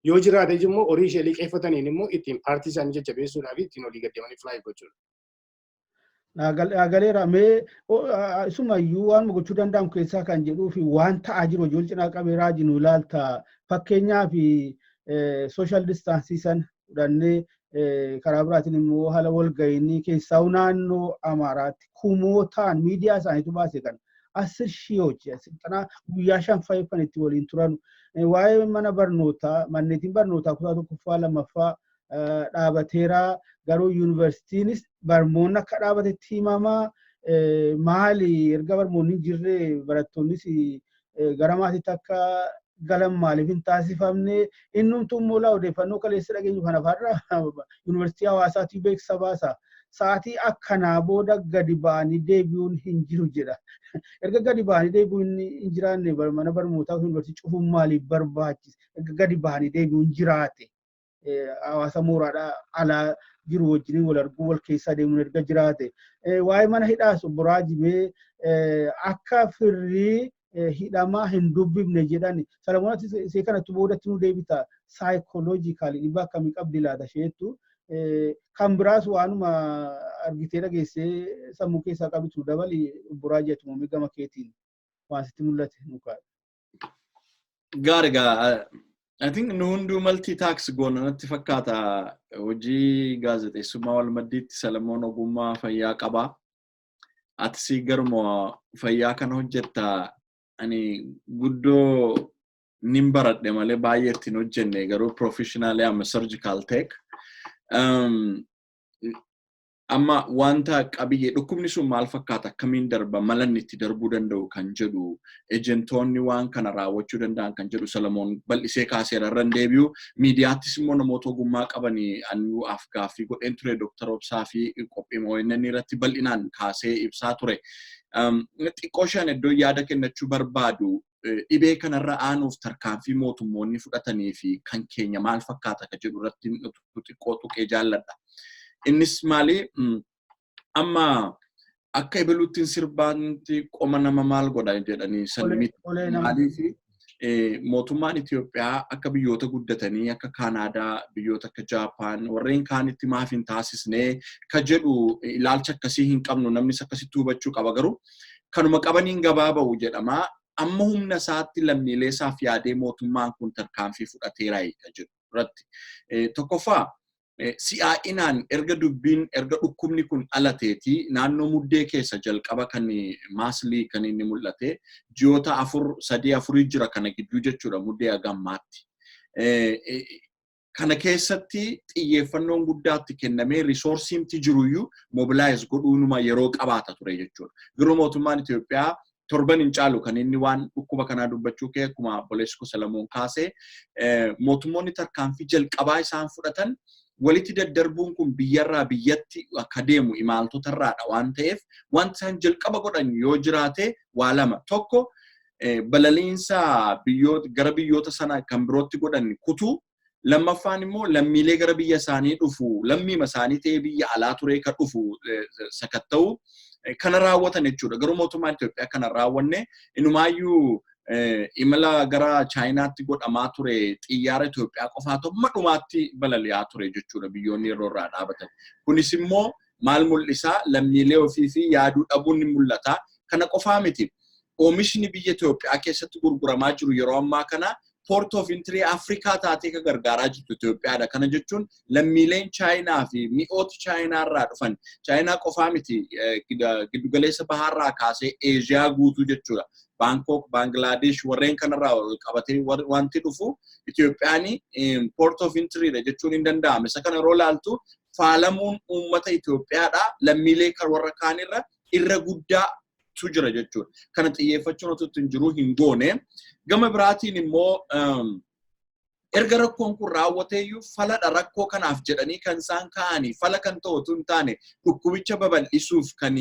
B: Yoo jiraate immoo horii ishee liqeeffataniin immoo ittiin paartii isaanii jajjabeessuudhaa fi ittiin olii gaddeemanii fly gochuudha.
A: Galeera. Mee isumayyuu waan gochuu danda'amu keessaa kan jedhuu fi waan ta'aa jiru hojii wal cinaa qabee raajii nu ilaalta. Fakkeenyaaf social distanceii sana fudhannee, karaa biraatiin immoo haala walga'iinii keessaa naannoo Amaaraatti kumootaan miidiyaa isaaniitu baase kan 10 ሺዎች ስልጠና guyyaa 5 kan itti waliin turan, waa'ee mana barnootaa, manneetiin barnootaa kutaa tokkoffaa lammaffaa dhaabateera, garuu yuunivarsiitiinis barmoonni akka dhaabatetti himamaa. Maali, erga barmoonni hin jirre barattoonnis gara maatiitti akka galan maaliif hin taasifamne? Innumtuu immoo laa odeeffannoo kaleessa dhageenyu kana farra yuunivarsiitii hawaasaatiif beeksisa baasa. Sa'aatii akkanaa booda gadi ba'anii deebi'uun hin jiru jedha. Erga gadi ba'anii deebi'uun hin jiraanne mana barnootaa yuunivarsiitii cufuun maaliif barbaachise? Erga gadi ba'anii deebi'uun jiraate, hawaasa mooraadhaa alaa jiru wajjin wal arguu, wal keessaa deemuun erga jiraate. Waa'ee mana hidhaas obbo Raajimee, akka firrii hidhamaa hin dubbifne jedhan. Salamoon, isee kanatti boodatti nu deebita. Psychologically dhiibbaa akkamii qabdi laata isheettu? Kan biraas waanuma argitee dhageessee sammuu keessaa qabdu dabali, obbo Raajii, ati gama keetiin waan sitti mul'ate nu kaa'e.
C: Gaarii gaa, I think nu hunduu multitask goona natti fakkaata. Hojii gaazexeessummaa wal maddiitti Salamoon ogummaa fayyaa qabaa. Atis garuma fayyaa kana hojjetta. Ani guddoo nin baradhe malee baay'ee ittiin hojjenne, garuu professionally amma surgical tech. Amma wanta qabiyyee dhukkubni sun maal fakkaata, akkamiin darba, mala inni itti darbuu danda'u kan jedhu, ejentoonni waan kana raawwachuu danda'an kan jedhu Salamoon bal'isee kaaseera, irra hin deebi'u. Miidiyaattis immoo namoota ogummaa qabanii anuu af gaaffii godheen ture, Dooktar Obsaa fi qophii ONN irratti bal'inaan kaasee ibsaa ture. Xiqqoo shan iddoo yaada kennachuu barbaadu, dhibee kanarra aanuuf tarkaanfii mootummoonni fudhatanii fi kan keenya maal fakkaata kan jedhu irratti xiqqoo tuqee jaalladha. Innis maali? Amma akka ebeluuttiin sirbaanti qoma nama maal godha jedhanii san miti. Maaliif mootummaan Itoophiyaa akka biyyoota guddatanii akka Kaanaadaa, biyyoota akka Jaapaan warreen kaanitti maaf hin taasisnee ka jedhu ilaalcha akkasii hin qabnu, namnis akkasitti hubachuu qaba. Garuu kanuma qabaniin gabaa ba'u jedhama. Amma humna isaatti lammiilee isaaf yaadee mootummaan kun tarkaanfii fudhateera ka jedhu irratti. Tokkoffaa, si'aa'inaan erga dubbiin, erga dhukkubni kun dhalateeti, naannoo Muddee keessa jalqaba kan maaslii kan inni mul'ate, ji'oota 4, 3, 4 jira kana gidduu jechuudha, Muddee hagammaatti. Kana keessatti xiyyeeffannoon guddaatti kennamee resourceiimti jiruyyuu mobilize godhuunuma yeroo qabaata ture jechuudha. Garuu mootummaan Itoophiyaa torban hin caalu kan inni waan dhukkuba kanaa dubbachuu kee. Akkuma obboleessi Salamoon kaasee, mootummoonni tarkaanfii jalqabaa isaan fudhatan walitti daddarbuun kun biyyarraa biyyatti akka deemu imaaltotarraadha waan ta'eef, wanti isaan jalqaba godhan yoo jiraate waa lama. Tokko, balaliinsa gara biyyoota sana kan birootti godhan kutuu. Lammaffaan immoo lammiilee gara biyya isaanii dhufu, lammiima isaanii ta'ee biyya alaa turee kan dhufu sakatta'u kana raawwatan jechuudha. Garuu mootummaan Itoophiyaa kana raawwanne. Inumaayyuu imala gara Chaayinaatti godhamaa ture xiyyaara Itoophiyaa qofaatu amma dhumaatti balali'aa ture jechuudha, biyyoonni yeroo irraa dhaabatan. Kunis immoo maal mul'isaa? Lammiilee ofii fi yaaduu dhabuun ni mul'ata. Kana qofaa miti. Oomishni biyya Itoophiyaa keessatti gurguramaa jiru yeroo ammaa kana port of entry Afrikaa taatee kan gargaaraa jirtu Itoophiyaadha. Kana jechuun lammiileen Chaayinaa fi mi'ooti Chaayinaa irraa dhufan, Chaayinaa qofaa miti, giddugaleessa bahaarraa kaasee Eeshiyaa guutuu jechuudha. Baankok, Baangilaadesh warreen kanarraa wal qabatee wanti dhufu Itoophiyaan port of entry dha jechuun hin danda'ame. Isa kana yeroo ilaaltu faalamuun uummata Itoophiyaadha. Lammiilee kan warra kaanirra irra guddaatu jira jechuudha. Kana xiyyeeffachuun otoo hin jiru hin goone. Gama biraatiin immoo erga rakkoon kun raawwateeyyuu faladha rakkoo kanaaf jedhanii kan isaan ka'anii fala kan ta'u otoo hin taane dhukkubicha babal'isuuf kan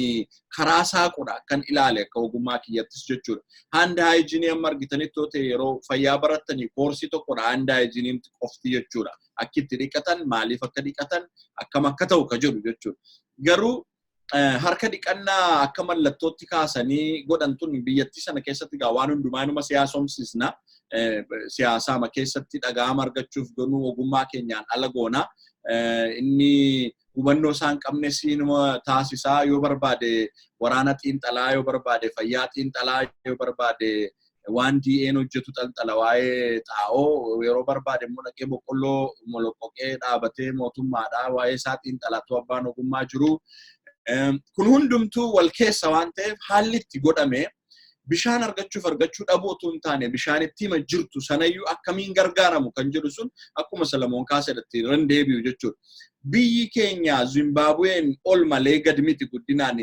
C: karaa saaqudha kan ilaale akka ogummaa kiyyattis jechuudha. Hand hygiene amma argitanitti yoo ta'e, yeroo fayyaa barattanii koorsii tokkodha hand hygiene qofti jechuudha. Akki itti dhiqatan, maaliif akka dhiqatan, akkam akka ta'u ka jedhu jechuudha. Garuu harka dhiqannaa akka mallattootti kaasanii godhan tun biyyattii sana keessatti gaa waan hundumaa inuma siyaasomsiisna. Siyaasaama keessatti dhaga'ama argachuuf gonuu ogummaa keenyaan ala goona. Inni hubannoo isaan qabnes inuma taasisaa. Yoo barbaade waraana xiinxalaa, yoo barbaade fayyaa xiinxalaa, yoo barbaade waan DA'n hojjetu xalxala, waa'ee xaa'oo yeroo barbaade immoo dhaqee boqqolloo moloqqoqee dhaabatee mootummaadha waa'ee isaa xiinxalaatu abbaan ogummaa jiru. Kun hundumtuu wal keessa waan ta'eef, haalli itti godhame bishaan argachuuf argachuu dhabuu otoo hin taane, bishaan itti hima jirtu sanayyuu akkamiin gargaaramu kan jedhu sun akkuma Salamoon kaasedhatti irra deebi'u jechuudha. Biyyi keenya Zimbaabuween ol malee gad miti guddinaan,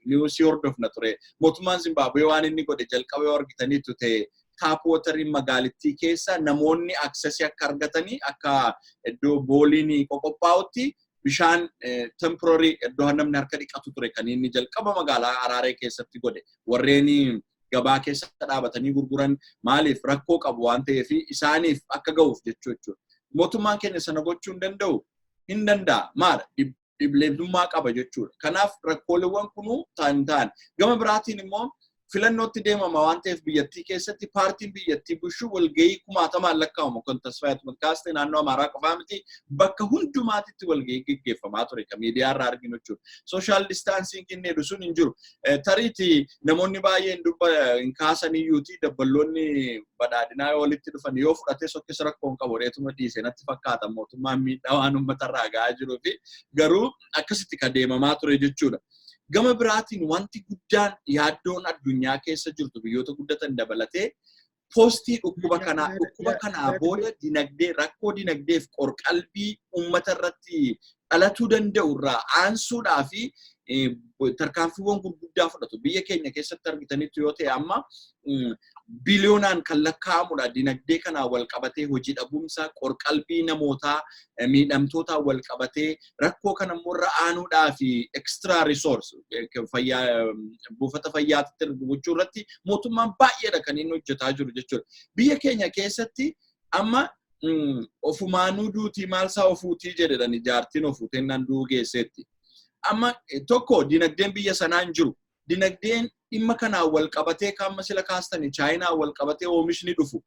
C: newsii hordofna ture. Mootummaan Zimbaabuwee waan inni godhe jalqaba yoo argitaniitu ta'e, tap wateriin magaalittii keessa namoonni accessii akka argatanii akka iddoo booliin qoqophaa'utti bishaan temporary iddoo namni harka dhiqatu ture kan inni jalqaba magaalaa Haraaree keessatti godhe. Warreen gabaa keessa dhaabatanii gurguran maaliif rakkoo qabu waan ta'eef isaaniif akka ga'uuf jechuudha. Mootummaan keenya sana gochuu hin danda'u, hin danda'a. Maala dhibleessummaa qaba jechuudha. Kanaaf rakkooleewwan kunuu ta'an ta'an. Gama biraatiin immoo filannootti deemama waan ta'eef, biyyattii keessatti paartiin biyyattii bulchu walgahii kumaatamaan lakkaa'amu kan Tasfaayat kaaste naannoo Amaaraa qofaa miti, bakka hundumaatitti walgahii geggeeffamaa ture kan miidiyaa irraa arginu jechuudha. Social distancing inni jedhu sun hin jiru. Tariiti namoonni baay'een dubba hin kaasan iyyuuti, dabballoonni badhaadhinaa yoo walitti dhufan yoo fudhatee sokkisa rakkoo hin qabu reetuma dhiise natti fakkaata, mootummaan miidhaa waan uummatarraa gahaa jiruu fi garuu akkasitti kan deemamaa ture jechuudha. Gama biraatiin wanti guddaan yaaddoon addunyaa keessa jirtu, biyyoota guddatan dabalatee, postii dhukkuba kanaa, dhukkuba kanaa booda dinagdee, rakkoo dinagdeef qorqalbii uummata irratti dhalatuu danda'u irraa aansuudhaa fi tarkaanfiiwwan gurguddaa fudhatu. Biyya keenya keessatti argitanitti yoo ta'e, amma biliyoonaan kan lakkaa'amudha. Dinagdee kanaan wal qabatee hojii dhabuumsa, qorqalbii namootaa miidhamtootaan wal qabatee rakkoo kana immoo irra aanuudhaa fi extra resource fayyaa buufata fayyaatti gochuu irratti mootummaan baay'eedha kan inni hojjetaa jiru jechuudha. Biyya keenya keessatti amma Ofumaanuu duutii maalsaa ofuutii jedhani jaartiin ofuutennaan du'uu geesseetti. Amma tokko dinagdeen biyya sanaa hin jiru. Dinagdeen dhimma kanaan wal qabatee, kan sila kaastanii Chaayinaan wal qabatee oomishni dhufu,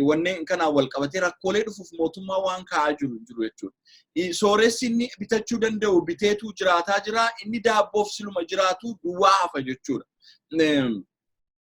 C: wanneen kanaan wal qabatee rakkoolee dhufuuf mootummaa waan kaa'aa jiru jiru jechuudha. Sooressi inni bitachuu danda'u biteetu jiraataa jira, inni daabboof siluma jiraatu duwwaa hafa jechuudha.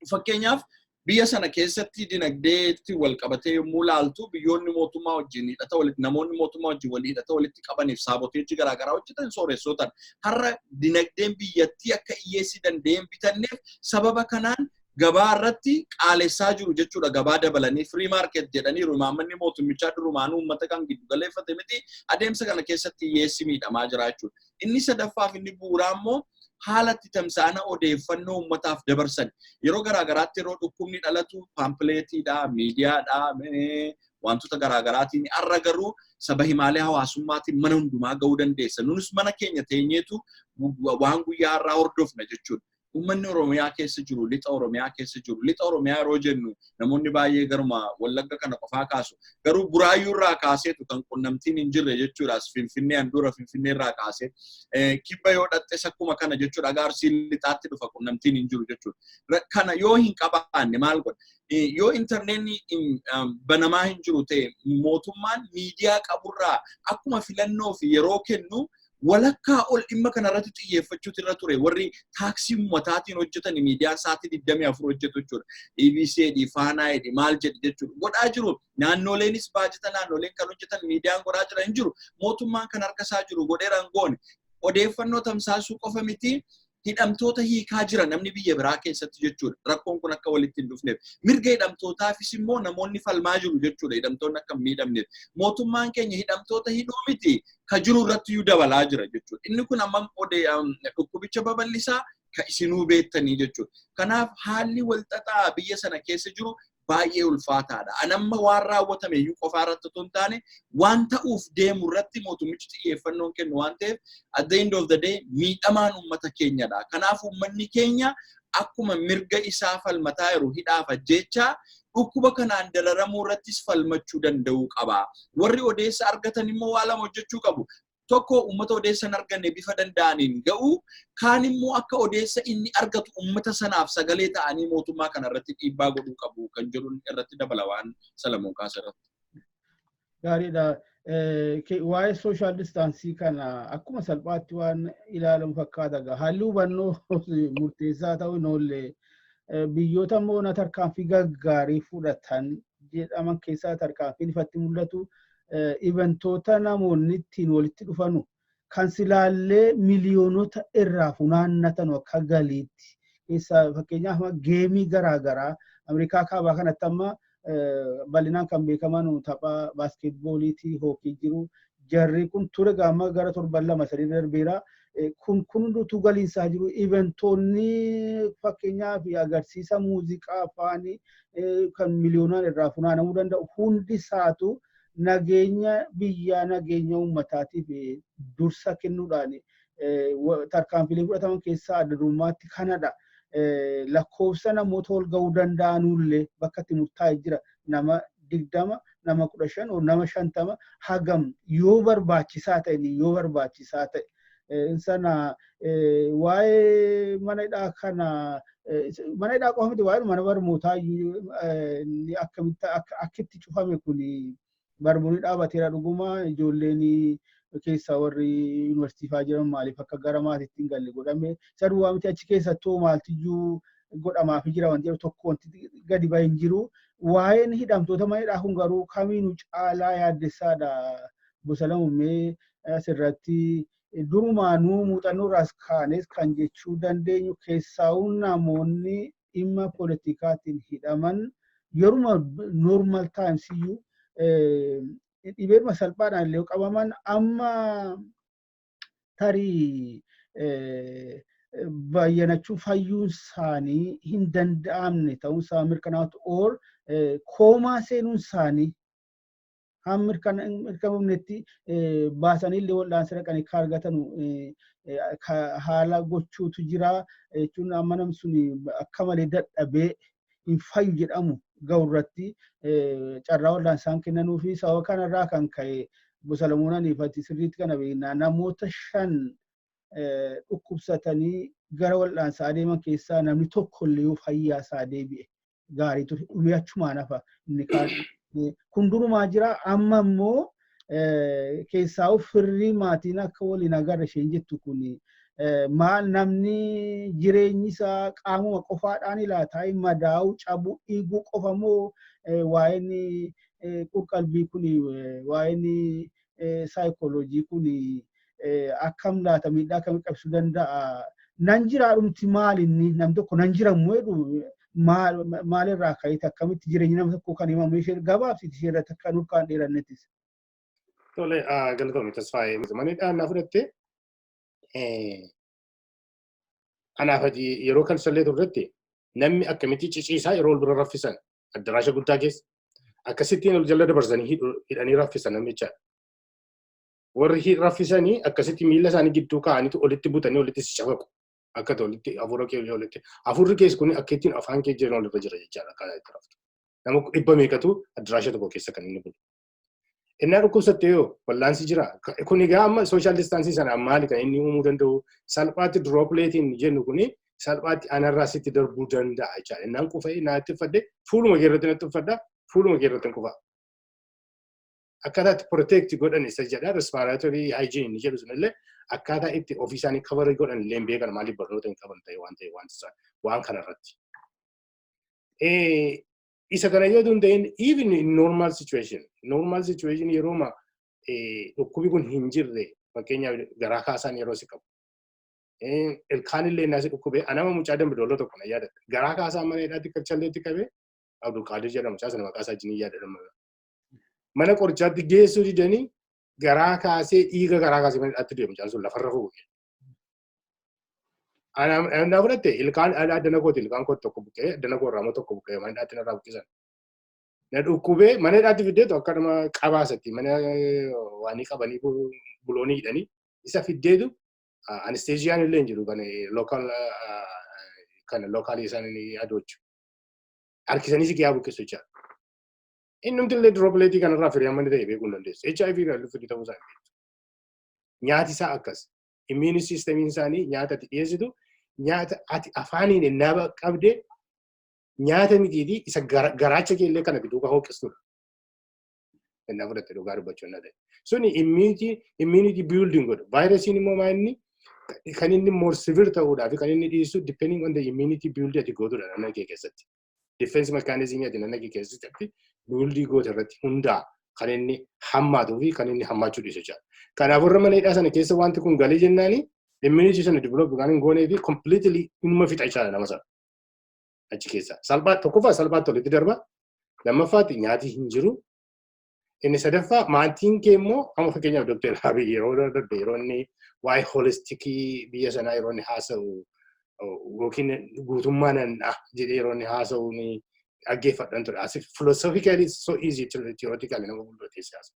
C: Fakkeenyaaf, biyya sana keessatti dinagdeetti wal qabatee yommuu laaltu, biyyoonni mootummaa wajjin hidhata walitti, namoonni mootummaa wajjin walii hidhata walitti qabaniif sabotage garaagaraa hojjetan sooressotan. Har'a dinagdeen biyyattii akka hiyyeessi danda'een bitanneef sababa kanaan gabaa irratti qaalessaa jiru jechuudha. Gabaa dabalanii free market jedhaniiru. Imaammanni mootummichaa durumaanuu uummata kan giddu galeeffate miti. Adeemsa kana keessatti hiyyeessi miidhamaa jira jechuudha. Inni sadaffaaf inni bu'uuraa immoo haala itti tamsa'ana odeeffannoo uummataaf dabarsan. Yeroo garaagaraatti yeroo dhukkubni dhalatu paampileetiidha, miidiyaadha, wantoota garaagaraatiin. Har'a garuu saba himaalee hawaasummaatiin mana hundumaa ga'uu dandeessa. Nus mana keenya teenyeetu waan guyyaa har'aa hordofna jechuudha. Uummanni Oromiyaa keessa jiru, lixa Oromiyaa keessa jiru, lixa Oromiyaa yeroo jennu namoonni baay'ee garuma Wallagga kana qofaa kaasu. Garuu Buraayyuu irraa kaaseetu kan qunnamtiin hin jirre jechuudha. As Finfinnee, handhuura Finfinnee irraa kaasee. Kibba yoo dhaxxes akkuma kana jechuudha. Arsii lixaatti dhufa, qunnamtiin hin jiru jechuudha. Kana yoo hin qabaanne maal godha? Yoo intarneetni banamaa hin jiru ta'e, mootummaan miidiyaa qaburraa akkuma filannoo fi yeroo kennu walakkaa ol dhimma kanarratti xiyyeeffachuutu irra ture. Warri taaksii uummataatiin hojjetan miidiyaan sa'aatii 24 hojjetu jechuudha. EBC jedhi, Faanaa jedhi, maal jedhi jechuudha. Godhaa jiru. Naannoleenis baajata naannoleen kan hojjetan miidiyaan godhaa jira hin jiru. Mootummaan kan harka isaa jiru godheera hin goone. Odeeffannoo tamsaasuu qofa miti, hidhamtoota hiikaa jira namni biyya biraa keessatti jechuudha. Rakkoon kun akka walitti hin dhufneef. Mirga hidhamtootaafis immoo namoonni falmaa jiru jechuudha. Hidhamtoonni akka hin miidhamneef. Mootummaan keenya hidhamtoota hidhuu miti, ka jiru irratti iyyuu dabalaa jira jechuudha. Inni kun hammam dhukkubicha babal'isaa ka isinuu beektanii jechuudha. Kanaaf haalli walxaxaa biyya sana keessa jiru baay'ee ulfaataadha. Anamma waan raawwatame iyyuu qofaa irratti otoo hin taane, waan ta'uuf deemu irratti mootummichi xiyyeeffannoon kennu waan ta'eef, at the end of the day miidhamaan uummata keenyadha. Kanaaf uummanni keenya akkuma mirga isaa falmataa jiru hidhaaf ajjeechaa dhukkuba kanaan dararamuu irrattis falmachuu danda'uu qaba. Warri odeessa argatan immoo waa lama hojjechuu qabu. Tokko, uummata odeessa hin arganne bifa danda'aniin ga'u, kaan immoo akka odeessa inni argatu uummata sanaaf sagalee ta'anii mootummaa kana irratti dhiibbaa godhuu qabu kan jedhu irratti dabala waan Salamoon kaasa irratti.
A: Gaariidha. Waa'ee social distance kana akkuma salphaatti waan ilaalamu fakkaata. Haalli hubannoo murteessaa ta'uu hin oolle, biyyoota immoo na tarkaanfii gaggaarii fudhatan jedhaman keessaa tarkaanfiin ifatti mul'atu eventoota namoonni ittiin walitti dhufanu kan silaallee miliyoonota irraa funaannatan akka galiitti keessaa, fakkeenyaaf game garaagaraa Ameerikaa kaabaa kanatti amma bal'inaan kan beekaman tapha basketballiitii, hockey jiru. Jarri kun ture gaama gara torban 2-3 darbeera. Kun hundumtuu galiinsaa jiru. Eventoonni fakkeenyaaf agarsiisa muuziqaa afaanii kan miliyoonaan irraa funaanamuu danda'u hundi isaatu nageenya biyyaa, nageenya uummataatiif dursa kennuudhaan tarkaanfilee fudhataman keessaa adda durummaatti kanadha. Lakkoofsa namoota ol ga'uu danda'anullee bakka itti murtaa'e jira. Nama 20, nama 15, nama 50 hagam yoo barbaachisaa ta'e, yoo barbaachisaa ta'e. Sana waa'ee mana hidhaa kana, mana hidhaa qofa miti, waa'ee mana barnootaa akkamitti akkitti cufame kun, barnoonni dhaabateera dhuguma. Ijoolleen keessaa warri yuunivarsiitii fa'aa jiran maaliif akka gara maatiitti hin galle godhame? Isa duwwaa miti, achi keessattuu maaltiyyuu godhamaafii jira wanti jedhu tokko wanti gadi bahee hin jiru. Waa'een hidhamtoota mana hidhaa kun garuu kamiinuu caalaa yaaddessaadha. Gosa lamummee asirratti durumaanuu muuxannoo irraas kaanes kan jechuu dandeenyu, keessaa'uu namoonni dhimma poolitikaatiin hidhaman yeruma normal times iyyuu dhibeedhuma salphaadhaan illee qabaman amma tarii bayyanachuu fayyuun isaanii hin danda'amne ta'uun isaa mirkanaa'utu or coma seenuun isaanii hamma mirkanoofnetti baasanii illee wal'aansa dhaqanii akka argatan haala gochuutu jira jechuun, amma namni sun akka malee dadhabee hin fayyu jedhamu. ga'u irratti carraa wal'aansaan kennanuu fi sababa kanarraa kan ka'e Salamoon Aniifati sirriitti kana beeknaa, namoota shan dhukkubsatanii gara wal'aansaa adeeman keessaa namni tokko illee fayyaa isaa deebi'e gaarii ture, dhumee achumaan hafa inni kaan. Kun durumaa jira. Amma immoo keessaa firrii maatiin akka waliin agarra isheen jettu kun maal? Namni jireenyi isaa qaamuma qofaadhaan ilaataa madaa'uu, cabuu, dhiiguu qofa moo waa'een qurqalbii kun, waa'een saayikooloojii kun akkam laata? Miidhaa akkamii qabsiisuu danda'a? Nan jiraa dhumti maal inni nam tokko nan jira immoo jedhu maalirraa ka'eeti? Akkamitti jireenyi nama tokko kan himamu? Ishee gabaabsiti, ishee irratti akka nurkaan dheerannettis.
B: Tole, galatoomii Tasfaayee. Manni dhaannaa fudhattee anaaf ati yeroo kan sallee turretti namni akkamitti ciciisaa yeroo ol bira raffisan, addaraasha guddaa keessa akkasittiin ol jala dabarsanii hidhanii raffisan namicha. Warri raffisanii akkasitti miila isaanii gidduu kaa'aniitu olitti butanii olitti si cafaqu. Akka ta'e olitti hafuura kee olitti hafuurri keessa kun akka ittiin afaan kee jiran olirra jira jechaadha akkaataa itti raftu. Nama dhibba meeqatu addaraasha tokko keessa kan inni bulu. Innaa dhukkubsattee yoo wallaansi jira. Kun egaa amma social distance sana maali kan inni uumuu danda'u? Salphaatti dropletiin jennu kuni salphaatti anarraa sitti darbuu danda'a jechaadha. Innaan qufa'ee naatti uffadhe, fuuluma kee irratti natti uffadha, fuuluma kee irratti qufa. Akkaataa itti protect godhan isa jedha, respiratory hygiene inni jedhu sunillee akkaataa itti ofii isaanii cover godhan illee hin beekan. Maaliif? Barnoota hin qaban ta'e waan ta'e waan kanarratti. Isa kana yoo ta'in, even in normal situation, yeroo dhukkubi kun hin jirre, fakkeenyaaf garaa kaasaan yeroo si qabu. Ilkaan illee naasi dhukkubee anama mucaa Dambidooloo tokko na yaadadha. Garaa kaasaan mana hidhaatti kachalleetti qabee, Abdulqaadir jedhama mucaa sana, maqaa isaa wajjin yaadadha. Mana qorichaatti geessuu didanii garaa kaasee, dhiiga garaa kaasee mana hidhaatti deemu, mucaan sun lafarra fuudhe. Ana fudhatte ilkaan addana kooti, ilkaan koo tokko buqqee, addana koo irraa tokko buqqee mana hidhaatti narraa buqqisan. Na dhukkubee mana hidhaatti fiddeetu akka nama qabaasatti mana waanii qabanii buloonii hidhanii isa fiddeetu, anesteziyaan illee hin jiru kan local, kan local isaan adoochu. Harkisanii si kiyaa buqqisu jechaadha. Innumti illee dropletii kanarraa firii amma inni ta'e beekuu hin dandeessu. HIV kan firii ta'uu isaa hin beektu. Nyaati isaa akkas. Immune systemiin isaanii nyaata ati dhiyeessitu, nyaata ati afaaniin ennaa qabdee, nyaata mitiitii isa garaacha kee illee kana duukaa hooqistudha. Ennaa fudhatte dhugaa dubbachuu hin ta'e. Suni immunity building godhu. Vaayirasiin immoo maa inni kan inni more severe ta'uudhaa fi kan inni dhiisu depending on the immunity build ati gootudha naannoo kee keessatti. Defense mechanism ati naannoo kee keessatti buildii goote irratti hundaa'a kan inni hammaatuu fi kan inni hammaachuu dhiisu jechaadha. Kanaaf warra mana hidhaa sana keessa wanti kun galee jennaani immunity sana develop kan hin goonee fi completely inuma fixa jechaadha nama sana. Achi keessa. Salphaa tokkoffaa salphaatti walitti darba. Lammaffaatti nyaati hin jiru. Inni sadaffaa maatiin kee immoo, amma fakkeenyaaf Dr. Abiy yeroo darbe yeroo inni waa'ee holisticii biyya sanaa yeroo inni haasa'u yookiin guutummaa nan'a jedhee yeroo inni haasa'u ni dhaggeeffadhan ture. As philosophically so easy, theoretically nama fuuldura teessee haasa'u.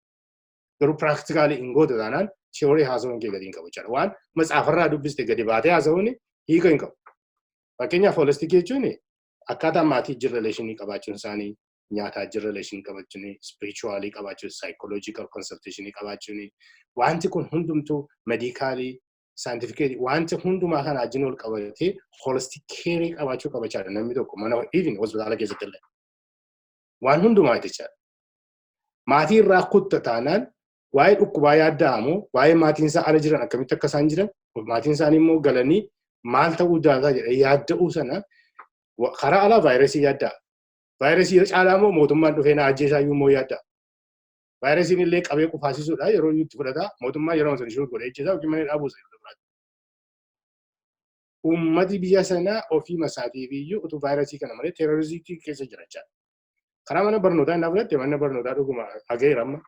B: Garuu practically hin gootu taanaan theory haasa'uun kee gadi hin qabu jechaadha. Waan matsaafarraa dubbiste gadi baatee haasa'uun hiika hin qabu. Fakkeenyaaf holisticii jechuun akkaataa maatii jira relationii qabaachuun isaanii, nyaataa jira relationii qabaachuun, spiritualii qabaachuun, psychological consultationii qabaachuun, wanti kun hundumtuu medicalii, scientifically, wanti hundumaa kana wajjin wal qabatee holistic care qabaachuu qabachaadha namni tokko mana, even hospitaala keessatti illee. Waan hundumaa jechaadha. Maatii irraa kutta taanaan waa'ee dhukkubaa yaadda'amu, waa'ee maatiin isaa ala jiran akkamitti akka isaan jiran, maatiin isaanii immoo galanii maal ta'uu danda'a jedhee yaadda'uu sana, karaa alaa vaayirasii yaadda'a. Vaayirasii caalaa immoo mootummaan dhufee na ajjeesaa iyyuu immoo yaadda'a. Vaayirasiin illee qabee qufaasisuudha yeroo itti fudhata, mootummaan yeroo sana ishee godhee ajjeesaa yookiin mana dhaabuusa yeroo biraatti. Uummati biyya sanaa ofii masaatiif iyyuu utuu vaayirasii kana malee terroristii keessa jira jechaadha. Karaa mana barnootaa inni fudhatte, mana barnootaa dhuguma hageera amma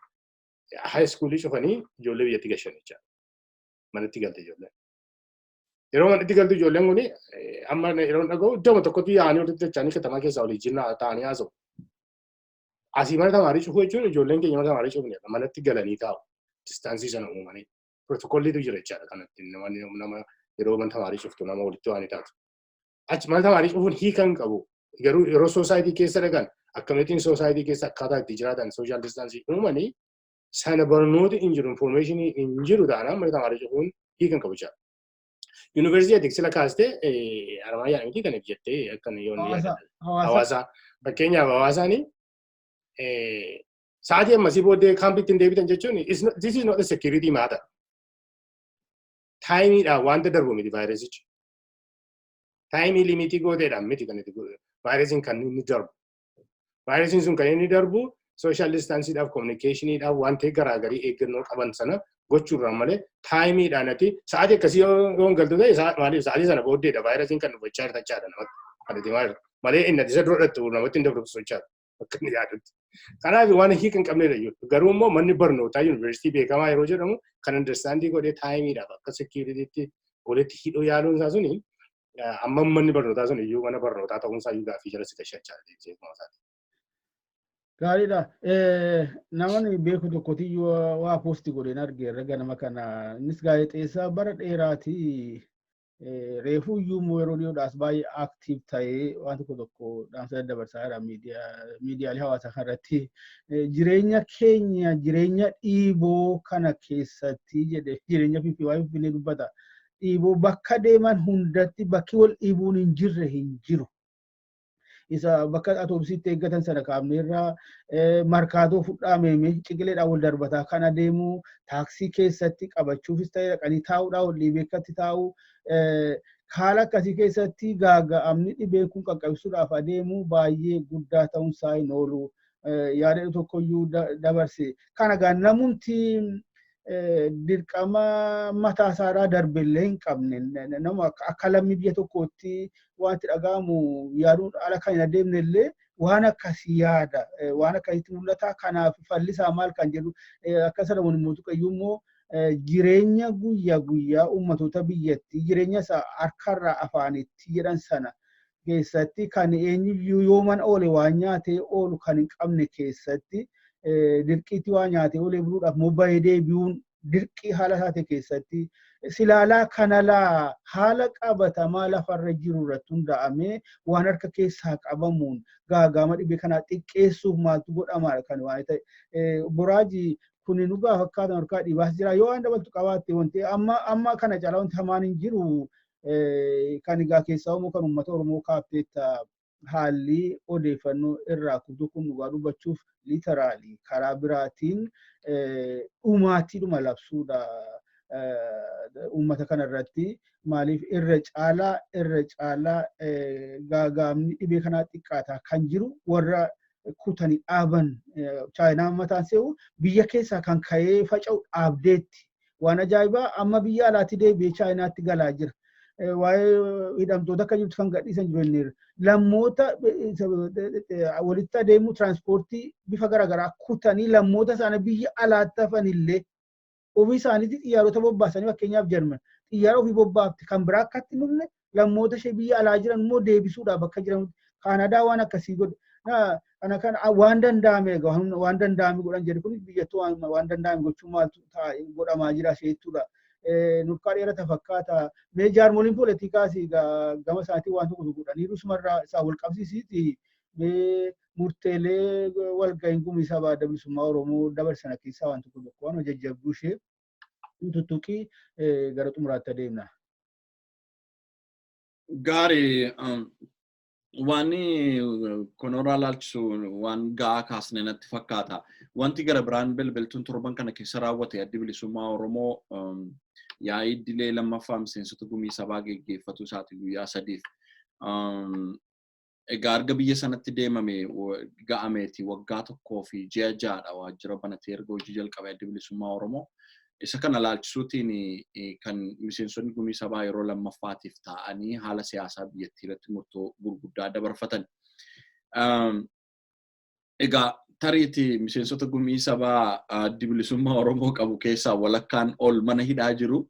B: high schoolii cufanii ijoollee biyyatti gashan jechaadha. Manatti galte ijoolleen. Yeroo manatti galtu ijoolleen kun amma yeroo dhaga'u iddoo tokkotti yaa'anii walitti dacha'anii katamaa keessaa olii jinnaa ta'anii haasa'u. Asii mana tamaarii cufuu jechuun ijoolleen keenya mana tamaarii cufne manatti galanii taa'u. Distanceii sana uumanii. Protocolliitu jira jechaadha kanatti nama yeroo mana tamaarii cuftu nama walitti waan taatu. Achi mana tamaarii cufuun hiika hin qabu. Garuu yeroo society keessa dhaqan akkamittiin society keessa akkaataa itti jiraatan, social distance uumanii sana barnooti hin jiru, information hin jiru taanaan mana tamaarii cufuun hiikan qabu jechaadha. Yuunivarsiitii ati sila kaastee Haramaayaa miti kan jettee akkan yoonni Hawaasaa. Fakkeenyaaf, Hawaasaan sa'aatii ammasii booddee kaampiitti hin deebitan jechuun, this is not a security matter. Timeiidhaan wanta darbu miti vaayirasichi. Time limit gooteedhaan miti kan itti vaayirasiin kan inni darbu. Vaayirasiin sun kan inni darbu social distanceiidhaaf, communicationiidhaaf, wanta garaagarii eeggannoo qaban sana gochuurraan malee timeiidhaan ati sa'aatii akkasii yoo hin galtu ta'e, maaliif sa'aatii sana booddeedha vaayirasiin kan dhufachaa jirtachaadha namatti kan itti maal malee inni ati isa dura dhattu namatti hin dabru sochaadha akka inni yaadutti. Kanaaf waan hiika hin qabnedha jechuudha. Garuu immoo manni barnootaa yuunivarsiitii beekamaa yeroo jedhamu kan understand godhee timeiidhaaf akka securityitti walitti hidhuu yaaluun isaa suni, amma manni barnootaa sun iyyuu mana barnootaa ta'uun isaa iyyuu gaaffii jala si gashachaa deebisee.
A: Gaariidha. Namni beeku tokkotiyyuu waa post godheen argeerra ganama kana. Innis gaazexeessaa bara dheeraati. Reefuu iyyuu immoo yeroo dhiyoodhaas baay'ee active ta'ee waan tokko tokko dhaamsa daddabarsaa jira miidiyaalee hawaasaa kanarratti. Jireenya keenya jireenya dhiiboo kana keessatti jedhe, jireenya Finfinnee, waa'ee Finfinnee dubbata. Dhiiboo bakka deeman hundatti bakki wal dhiibuun hin jirre hin jiru. Isa bakka atoobisiitti eeggatan sana kaafneerraa, Markaatoo fudhaa, ciqileedhaan wal darbataa kan adeemu, taaksii keessatti qabachuufis ta'e dhaqanii taa'uudhaan wal dhiibee akkatti taa'u, haala akkasii keessatti gaaga'amni dhibeen kun qaqqabsiisuudhaaf adeemu baay'ee guddaa ta'uunsaa hin oolu. Yaada tokkoyyuu dabarse. Kana gaa namumti dirqama mataa isaarraa darbellee hin qabne, nama akka lammii biyya tokkootti wanti dhaga'amu yaaduun ala kan hin adeemne illee waan akkasii yaada, waan akkasitti mul'ata. Kanaaf fallisaa maal kan jedhu, akka Salamoon immoo tuqayyuu immoo, jireenya guyyaa guyyaa uummatoota biyyattii, jireenya isaa harkarraa afaanitti jedhan sana keessatti, kan eenyuyyuu yoo mana oole waan nyaatee oolu kan hin qabne keessatti, dirqiitti waa nyaatee oolee buluudhaaf mobba'ee deebi'uun dirqii haala isaate keessatti, silaalaa kanalaa haala qabatamaa lafarra jiru irratti hundaa'amee waan harka keessaa qabamuun gaagama dhibee kanaa xiqqeessuuf maaltu godhamaadha kan waan ta'e. Boraaji kuni nu gaafa fakkaatan harkaa dhiibaas jira. Yoo waan dabaltu qabaatte, wanti amma amma kana caalaa wanti hamaan hin jiru. Kan egaa keessaa immoo kan uummata Oromoo kaafteetta, haalli odeeffannoo irraa kutu kun dhugaa dubbachuuf literally karaa biraatiin dhumaatiidhuma labsuudha uummata kana irratti. Maaliif, irra caalaa gaagaamni dhibee kanaa xiqqaataa kan jiru warra kutanii dhaaban. Chaayinaan mataan se'u biyya keessaa kan ka'ee faca'u dhaabdeetti. Waan ajaa'ibaa, amma biyya alaatti deebi'ee Chaayinaatti galaa jira. Waa'ee hidhamtoota akka jirtu kan gadhiisan jiru inni lammoota walitti adeemu, tiraanspoortii bifa garaagaraa kutanii, lammoota isaanii biyya alaatti hafan illee ofii isaaniitti xiyyaarota bobbaasanii, fakkeenyaaf Jarman xiyyaara ofii bobbaafte kan biraa akkatti dhumne, lammoota ishee biyya alaa jiran immoo deebisuudhaaf akka jiran, Kaanadaa waan akkasii godhe. Kana kan waan danda'ame egaa waan danda'ame godhan jedhu kun, biyyattuu waan danda'ame gochuu maaltu godhamaa jira isheettuudha. Nurkaa dheerata fakkaata. Mee jaarmoliin poolitikaas gama isaatiin waan tokko godhaniiru, sumarraa isaa wal qabsiisiiti. Mee murteelee walga'iin gumii sabaa Adda Bilisummaa Oromoo dabarsana keessaa waan tokko tokko waan jajjabduu ishee tuttuqii gara xumuraatti adeemna.
C: Gaarii, waan konoraa laalchisu waan ga'aa kaasne natti fakkaata. Wanti gara biraan bilbiltuun torban kana keessa raawwate, Addi Bilisummaa Oromoo yaa'ii idilee lammaffaa miseensota gumii sabaa geggeeffatu isaati guyyaa 3f. Egaa erga biyya sanatti deemame ga'ameeti waggaa 1 fi ji'a 6dha waajjira banatee erga hojii jalqabee Addi Bilisummaa Oromoo. Isa kana laalchisuutiin kan miseensonni gumii sabaa yeroo lammaffaatiif taa'anii haala siyaasaa biyyattii irratti murtoo gurguddaa dabarfatan. Egaa tariitii miseensota gumii sabaa Addi Bilisummaa Oromoo qabu keessaa walakkaan ol mana hidhaa jiru.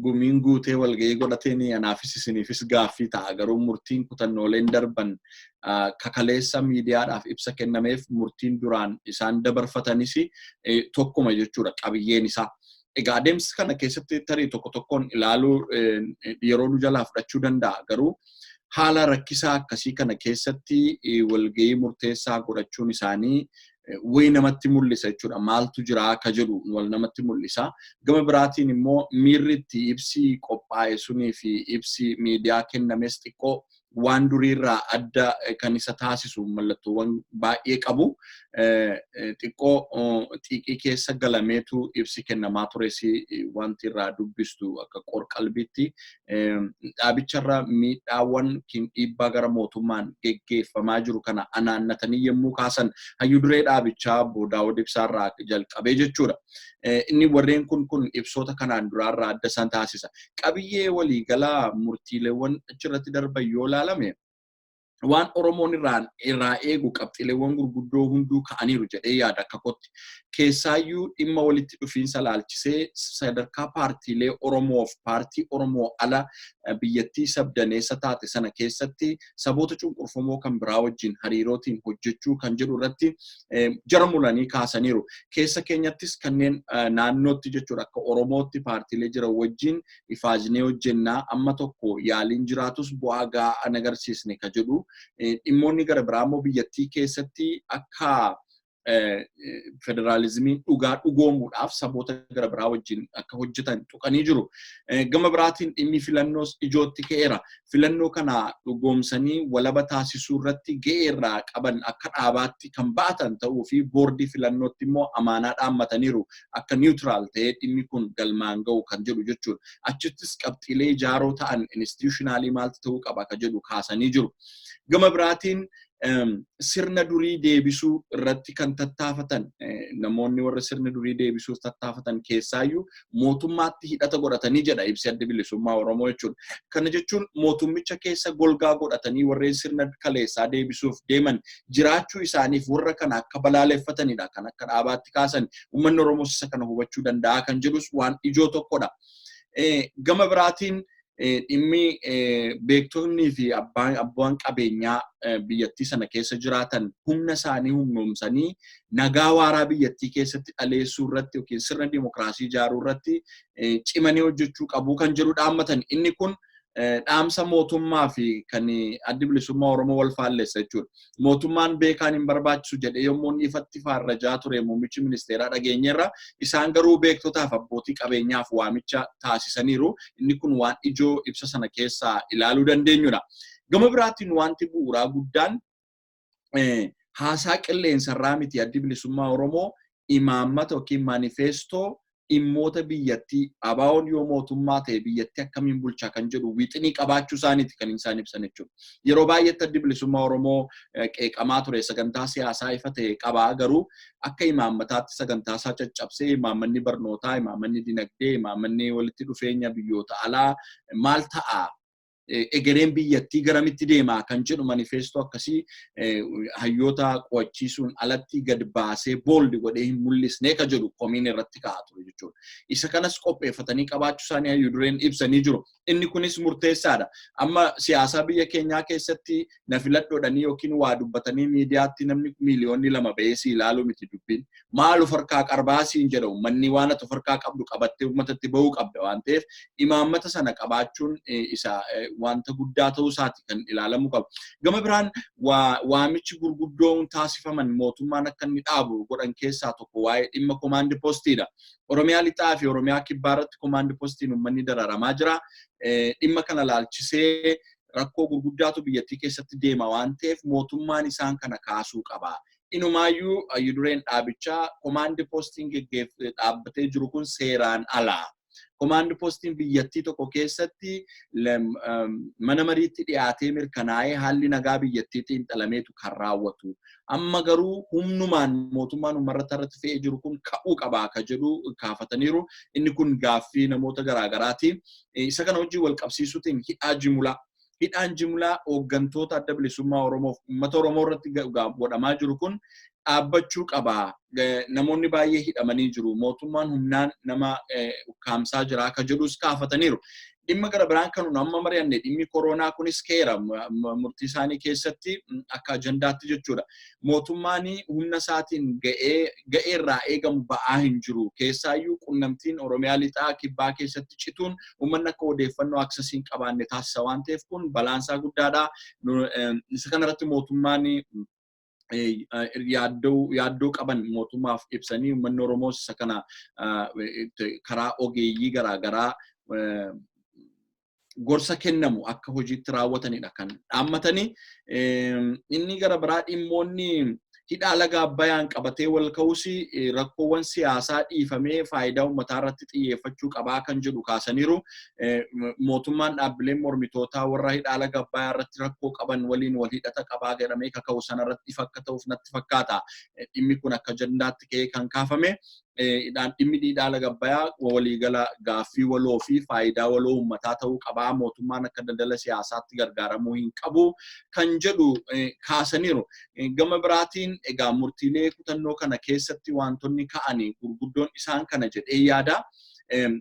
C: Gumiin guutee walgahii godhateen anaafis isiniifis gaaffii ta'a. Garuu murtiin kutannooleen darban kakaleessa miidiyaadhaaf ibsa kennameef murtiin duraan isaan dabarfatanis tokkuma jechuudha qabiyyeen isaa. Egaa adeemsa kana keessatti tarii tokko tokkoon ilaaluu yeroo nu jalaa fudhachuu danda'a. Garuu haala rakkisaa akkasii kana keessatti walgahii murteessaa godhachuun isaanii wayii namatti mul'isa jechuudha. Maaltu jira akka jedhu wal namatti mul'isa. Gama biraatiin immoo miirri itti ibsi qophaa'e sunii fi ibsi miidiyaa kennames xiqqoo waan duriirraa adda kan isa taasisu mallattoowwan baay'ee qabu. Xiqqoo xiiqii keessa galameetu ibsi kennamaa tures wanti irraa dubbistu akka qorqalbiitti dhaabicharra miidhaawwan dhiibbaa gara mootummaan geggeeffamaa jiru kana anaannatanii yommuu kaasan hayyuu duree dhaabichaa Obbo Daawud Ibsaarraa jalqabee jechuudha. Inni warreen kun ibsoota kanaan duraarraa adda isaan taasisa. Qabiyyee waliigalaa murtiileewwan achirratti darban yoo ilaalame waan Oromoon irraa eegu qabxiileewwan gurguddoo hunduu ka'aniiru jedhee yaada akka kootti. Keessaayyuu dhimma walitti dhufiinsa laalchisee sadarkaa paartiilee Oromoof paartii Oromoo ala biyyattii sabdaneessa taate sana keessatti saboota cunqurfamoo kan biraa wajjin hariirootiin hojjechuu kan jedhu irratti jara mulanii kaasaniiru. Keessa keenyattis kanneen naannootti jechuudha akka Oromootti paartiilee jiran wajjin ifaajnee hojjennaa amma tokko yaaliin jiraatus bu'aa gahaa an agarsiisne ka jedhu dhimmoonni gara biraa immoo biyyattii keessatti akka federaalizimiin dhugaa dhugoomuudhaaf saboota gara biraa wajjin akka hojjetan tuqanii jiru. Gama biraatiin dhimmi filannoos ijootti ka'eera. Filannoo kana dhugoomsanii walaba taasisuu irratti ga'ee irraa qaban akka dhaabaatti kan ba'atan ta'uu fi boordii filannootti immoo amaanaa dhaammataniiru akka neutral ta'ee dhimmi kun galmaan ga'u kan jedhu jechuudha. Achittis qabxiilee ijaaroo ta'an institutionally maaltu ta'uu qaba kan jedhu kaasanii jiru. Gama biraatiin sirna durii deebisuu irratti kan tattaafatan namoonni warra sirna durii deebisuuf tattaafatan keessaayyuu mootummaatti hidhata godhatanii jedha ibsi Adda Bilisummaa Oromoo jechuudha. Kana jechuun mootummicha keessa golgaa godhatanii warreen sirna kaleessaa deebisuuf deeman jiraachuu isaaniif warra kana akka balaaleffatanidha kan akka dhaabaatti kaasan. Uummanni Oromoos isa kana hubachuu danda'a kan jedhus waan ijoo tokkodha. Gama biraatiin dhimmi beektonnii fi abbaan qabeenyaa biyyattii sana keessa jiraatan humna isaanii humnoomsanii nagaa waaraa biyyattii keessatti dhaleessuu irratti yookiin sirna dimokiraasii ijaaruu irratti cimanii hojjechuu qabu kan jedhu dhaammatan. Inni kun dhaamsa mootummaa fi kan Addi Bilisummaa Oromoo wal faallessa jechuudha. Mootummaan beekaan hin barbaachisu jedhee yommuu inni ifatti faarrajaa ture muummichi ministeeraa dhageenyeerra, isaan garuu beektotaaf abbootii qabeenyaaf waamicha taasisaniiru. Inni kun waan ijoo ibsa sana keessaa ilaaluu dandeenyudha. Gama biraatiin wanti bu'uuraa guddaan haasaa qilleensarraa miti, Addi Bilisummaa Oromoo imaammata yookiin maanifeestoo dhimmoota biyyattii ABO'n yoo mootummaa ta'e biyyattii akkamiin bulchaa kan jedhu wixinii qabaachuu isaaniiti kan isaan ibsan jechuudha. Yeroo baay'eetti Addi Bilisummaa Oromoo qeeqamaa ture, sagantaa siyaasaa ifa ta'e qabaa, garuu akka imaammataatti sagantaa isaa caccabsee imaammanni barnootaa, imaammanni dinagdee, imaammanni walitti dhufeenya biyyoota alaa maal ta'a, egereen biyyattii garamitti deemaa kan jedhu manifeestoo akkasii hayyoota qo'achiisuun alatti gad baasee bold godhee hin mul'isnee ka jedhu komiin irratti kaa'aa ture jechuudha. Isa kanas qopheeffatanii qabaachuu isaanii hayyuu dureen ibsanii jiru. Inni kunis murteessaadha. Amma siyaasaa biyya keenyaa keessatti na filadhoodhanii yookiin waa dubbatanii miidiyaatti namni miiliyoonni 2 ba'ee si ilaaluu miti dubbiin. Maal of harkaa qarbaa siin jedha uummanni, waan ati of harkaa qabdu qabattee uummatatti bahuu qabda waan ta'eef imaammata sana qabaachuun isa wanta guddaa ta'uu isaati kan ilaalamuu qabu. Gama biraan waamichi gurguddoon taasifaman mootummaan akka inni dhaabu godhan keessaa tokko waa'ee dhimma komaandi poostiidha. Oromiyaa lixaa fi Oromiyaa kibbaa irratti komaandi poostiin uummanni dararamaa jira. Dhimma kana laalchisee rakkoo gurguddaatu biyyattii keessatti deema waan ta'eef mootummaan isaan kana kaasuu qaba. Inumaayyuu hayyuu dureen dhaabichaa komaandi poostiin dhaabbatee jiru kun seeraan ala. Komaandi poostiin biyyattii tokko keessatti mana mariitti dhiyaatee mirkanaa'ee haalli nagaa biyyattii xiinxalameetu kan raawwatu. Amma garuu humnumaan mootummaan uummata irratti fe'ee jiru kun ka'uu qaba akka jedhu kaafataniiru. Inni kun gaaffii namoota garaagaraati. Isa kana wajjin wal qabsiisuutiin hidhaa jimulaa. Hidhaan jimlaa hooggantoota Adda Bilisummaa Oromoof uummata Oromoo irratti godhamaa jiru kun dhaabbachuu qaba. Namoonni baay'ee hidhamanii jiru. Mootummaan humnaan nama ukkaamsaa jira akka jedhus kaafataniiru. Dhimma gara biraan kan nu amma mari'anne, dhimmi koronaa kunis keera murtii isaanii keessatti akka ajandaatti jechuudha. Mootummaan humna isaatiin ga'ee irraa eegamu ba'aa hin jiru. Keessaayyuu qunnamtiin Oromiyaa lixaa, kibbaa keessatti cituun uummanni akka odeeffannoo access hin qabaanne taasisa waan ta'eef, kun balaansaa guddaadha. Isa kanarratti mootummaan yaaddoo qaban mootummaaf ibsanii, uummanni Oromoos isa kana karaa ogeeyyii garaagaraa gorsa kennamu akka hojiitti raawwatanidha kan dhaammatanii. Inni gara biraa, dhimmoonni hidhaa laga Abbayaan qabatee wal ka'us, rakkoowwan siyaasaa dhiifamee faayidaa uummataa irratti xiyyeeffachuu qabaa kan jedhu kaasaniiru. Mootummaan dhaabbileen mormitootaa warra hidhaa laga Abbayaa irratti rakkoo qaban waliin wal hidhata qabaa jedhamee kaka'u sanarratti ifa akka ta'uuf natti fakkaata. Dhimmi kun akka ajandaatti ka'ee kan kaafame. Dhimmi hidhaa laga Abbayaa waliigala gaaffii waloo fi faayidaa waloo uummataa ta'uu qabaa. Mootummaan akka daldala siyaasaatti gargaaramuu hin qabu kan jedhu kaasaniiru. Gama biraatiin egaa murtiilee kutannoo kana keessatti wantoonni ka'anii gurguddoon isaan kana jedhee yaada.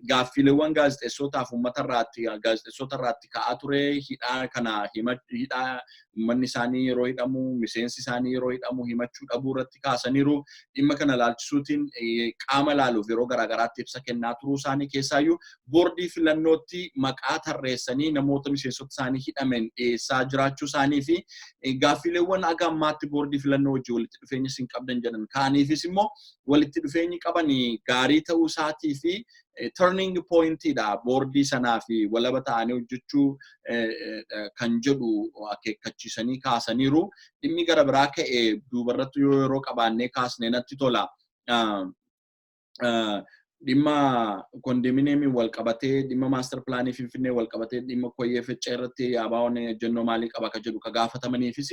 C: Gaaffiileewwan gaazexeessotaaf uummata irraatti, gaazexeessota irraatti ka'aa ture, hidhaa kana, hidhaa uummanni isaanii yeroo hidhamu, miseensi isaanii yeroo hidhamu himachuu dhabuu irratti kaasaniiru. Dhimma kana ilaalchisuutiin qaama ilaaluuf yeroo garaagaraatti ibsa kennaa turuu isaanii, keessaayyuu boordii filannootti maqaa tarreessanii namoota miseensota isaanii hidhamen dhiyeessaa jiraachuu isaanii fi gaaffiileewwan aga ammaatti boordii filannoo wajjin walitti dhufeenya isin qabdan jedhan kaaniifis immoo walitti dhufeenyi qaban gaarii ta'uu isaatii fi turning pointiidha boordii sanaa fi walaba ta'anii hojjechuu kan jedhu akeekkachiisanii kaasaniiru. Dhimmi gara biraa ka'e duubarratti yoo yeroo qabaannee kaasne natti tola. Dhimma kondominiyeemiin wal qabatee, dhimma master planii Finfinnee wal qabatee, dhimma Koyyee Ficcee irratti ABO'n ejjennoo maalii qaba ka jedhu ka gaafatamaniifis,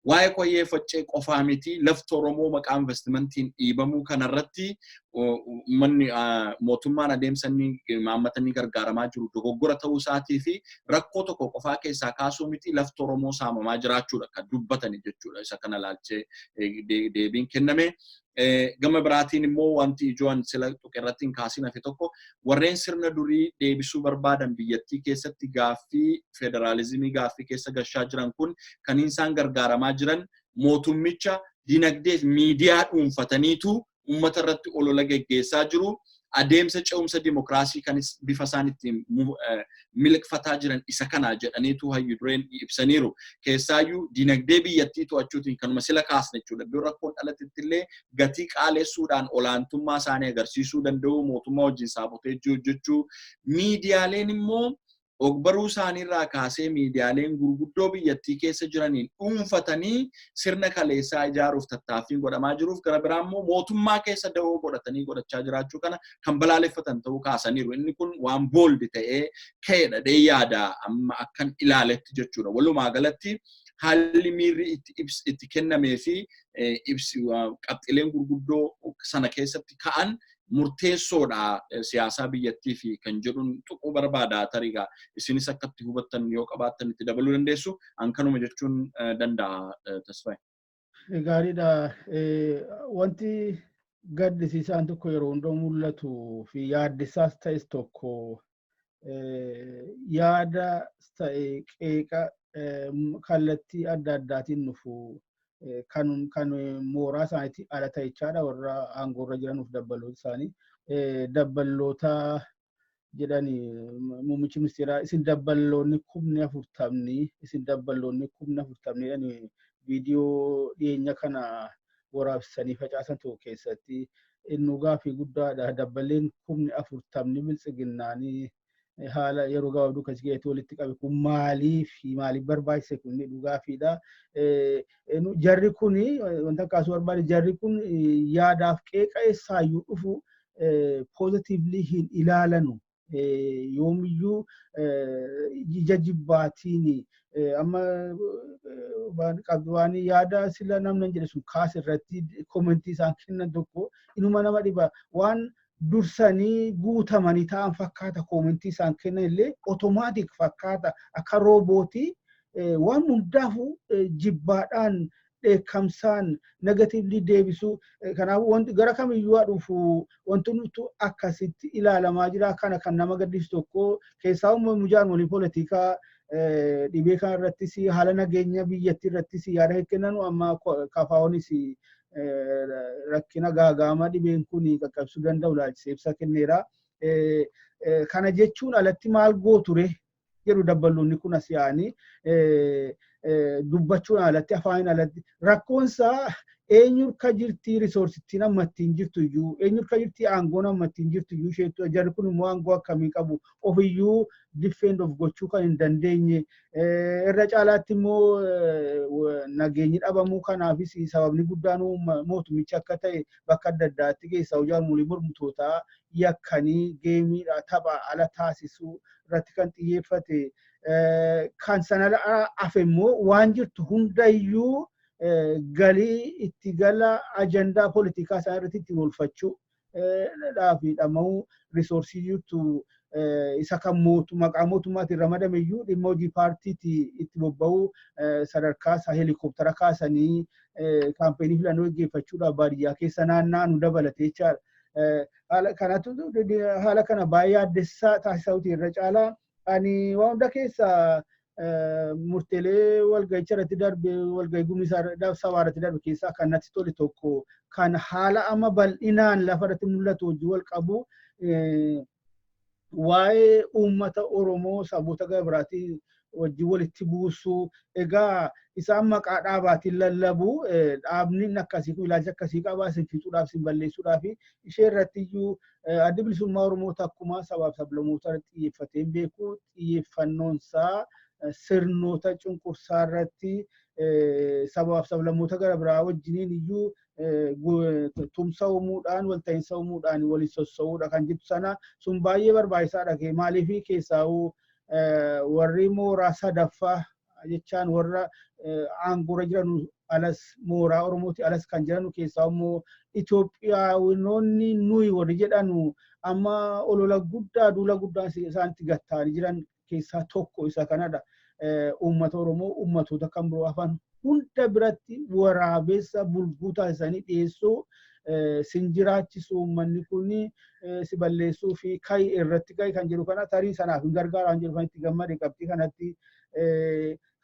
C: waa'ee Koyyee Ficcee qofaa miti, lafti Oromoo maqaa investimentiin dhiibamuu kanarratti uummanni, mootummaan adeemsa inni imaammata inni gargaaramaa jiru dogoggora ta'uu isaatii fi rakkoo tokko qofaa keessaa kaasuu miti, lafti Oromoo saamamaa jiraachuudha kan dubbatani jechuudha. Isa kana ilaalchee deebiin kenname. Gama biraatiin immoo wanti ijoon sila tuqe irratti hin kaasin hafe tokko, warreen sirna durii deebisuu barbaadan biyyattii keessatti gaaffii federaalizimii gaaffii keessa gashaa jiran kun kan isaan gargaaramaa jiran mootummicha dinagdee fi miidiyaa dhuunfataniitu uummata irratti olola geggeessaa jiru. Adeemsa ce'umsa dimokiraasii kan bifa isaan ittiin miliqfataa jiran isa kana jedhaniitu hayyu dureen ibsaniiru. Keessaayyuu dinagdee biyyattii to'achuutiin kanuma sila kaasne jechuudha. Iddoo rakkoon dhalatetti illee gatii qaalessuudhaan olaantummaa isaanii agarsiisuu danda'u, mootummaa wajjin sabotage hojjechuu. Miidiyaaleen immoo ogbaruu isaaniirraa kaasee miidiyaaleen gurguddoo biyyattii keessa jiraniin dhuunfatanii sirna kaleessaa ijaaruuf tattaaffiin godhamaa jiruuf, gara biraa immoo mootummaa keessa da'oo godhatanii godhachaa jiraachuu kana kan balaaleffatan ta'uu kaasaniiru. Inni kun waan bold ta'ee ka'edha dhee yaada amma akkan ilaaletti jechuudha. Walumaa galatti haalli miirri itti kennamee fi ibsi qabxileen gurguddoo sana keessatti ka'an murteessoodha siyaasaa biyyattii fi kan jedhuun tuquu barbaada. Tariigaa isinis akkatti hubattan yoo qabaattan itti dabaluu dandeessu. An kanuma jechuun danda'a, Tasfaye.
A: Gaariidha. Wanti gaddisiisaan tokko yeroo hundaa mul'atu fi yaaddessaas ta'es tokko, yaada ta'e qeeqa kallattii adda addaatiin dhufu kan mooraa isaaniitti ala ta'ichaadha warra aangoorra jiranuuf dabbaloota isaanii. Dabballoota jedhani muummichi ministeeraa, "Isin dabballoonni 40,000, isin dabballoonni 40,000," jedhani viidiyoo dhiyeenya kana waraabsisanii facaasan tokko keessatti. Inni gaaffii guddaadha. Dabballeen 40,000 biltsiginnaanii haala yeroo gabaabduu kan keessatti walitti qabe kun maaliif maaliif barbaachise? Kun dhugaafidha. Jarri kun, wanta kaasuu barbaade, jarri kun yaadaaf qeeqa eessaayyuu dhufu positively hin ilaalanu. Yoomiyyuu ija jibbaatiin amma waan yaada sila namni jedhe sun kaas irratti commentii isaan kennan tokko inuma nama dhiba. Waan dursanii guutamanii ta'an fakkaata. Commentii isaan kennan illee automatic fakkaata, akka roobootii waan hundaafuu jibbaadhaan. Dheekkamsaan negatively deebisuu. Kanaaf wanti gara kamiyyuu haa dhufu, wanti nuti akkasitti ilaalamaa jira. Kana kan nama gaddisiisu tokko keessaa immoo jaarmolii poolitikaa dhibee kana irrattis, haala nageenya biyyattii irrattis yaada kennanu. Amma KFO'nis rakkina gaagaama dhibeen kun qaqqabsuu danda'u ilaalchisee ibsa kenneera. Kana jechuun alatti maal gooture jedhu, dabballoonni kun as yaa'anii dubbachuun alatti, afaaniin alatti, rakkoonsaa eenyu ka jirti, resourcettiin amma ittiin jirtu iyyuu eenyu ka jirti, aangoon amma ittiin jirtu iyyuu isheetu. Jarri kun immoo aangoo akkamii qabu? Ofiyyuu defend of gochuu kan hin dandeenye. Irra caalaatti immoo nageenyi dhabamuu kanaafis sababni guddaan mootummicha akka ta'e bakka adda addaatti keessaa jaarmolii mormitootaa yakkanii gameiidha tapha ala taasisuu irratti kan xiyyeeffate. Kan sana hafe immoo waan jirtu hundayyuu galii itti gala ajandaa poolitikaa isaa irratti itti oolfachuu fi dhama'uu, resource jirtu isa kan maqaa mootummaatiin ramadame iyyuu dhimma hojii paartiitti itti bobba'uu, sadarkaa isaa heelikooptara kaasanii campaign filannoo gaggeeffachuudhaaf baadiyyaa keessa naanna'aa nu dabalatee jechaadha. Kanatu haala kana baay'ee yaaddessaa taasisaa irra caalaa. Ani waan hunda keessa murteelee walga'icha irratti darbe, walga'ii gumii sabaa irratti darbe keessaa kan natti tole tokko, kan haala amma bal'inaan lafa irratti mul'atu wajjin wal qabu, waa'ee uummata Oromoo saboota gara biraatiin wajjin walitti buusuu. Egaa isaan maqaa dhaabaatiin lallabu, dhaabni akkasii kun ilaalcha akkasii qabaa, isin fixuudhaaf, isin balleessuudhaaf. Ishee irratti iyyuu Addi Bilisummaa Oromoo takkumaa sabaaf sablammoota irratti xiyyeeffatee hin beeku. Xiyyeeffannoonsaa sirnoota cunqursaa irratti, sabaaf sablammoota gara biraa wajjiniin iyyuu tumsa uumuudhaan, walta'iinsa uumuudhaan waliin sossa'uudha kan jettu sana sun baay'ee barbaachisaadha. Maaliif? Keessaa'uu warri mooraa sadaffaa jechaan warra aangoorra jiran alas, mooraa Oromooti alas kan jiran, keessaa immoo Itoophiyaawinoonni nuyi warri jedhanu amma olola guddaa, duula guddaa isaanitti gatta'anii jiran keessaa tokko isa kanadha. Uummata Oromoo uummatoota kan biroo hafan hunda biratti waraabessa bulguu taasisanii dhiyeessuu, sin jiraachisu, uummanni kun si balleessuu fi kai irratti kai kan jedhu kana tarii sanaaf hin gargaaraan jedhu kan itti gammade qabxii kanatti.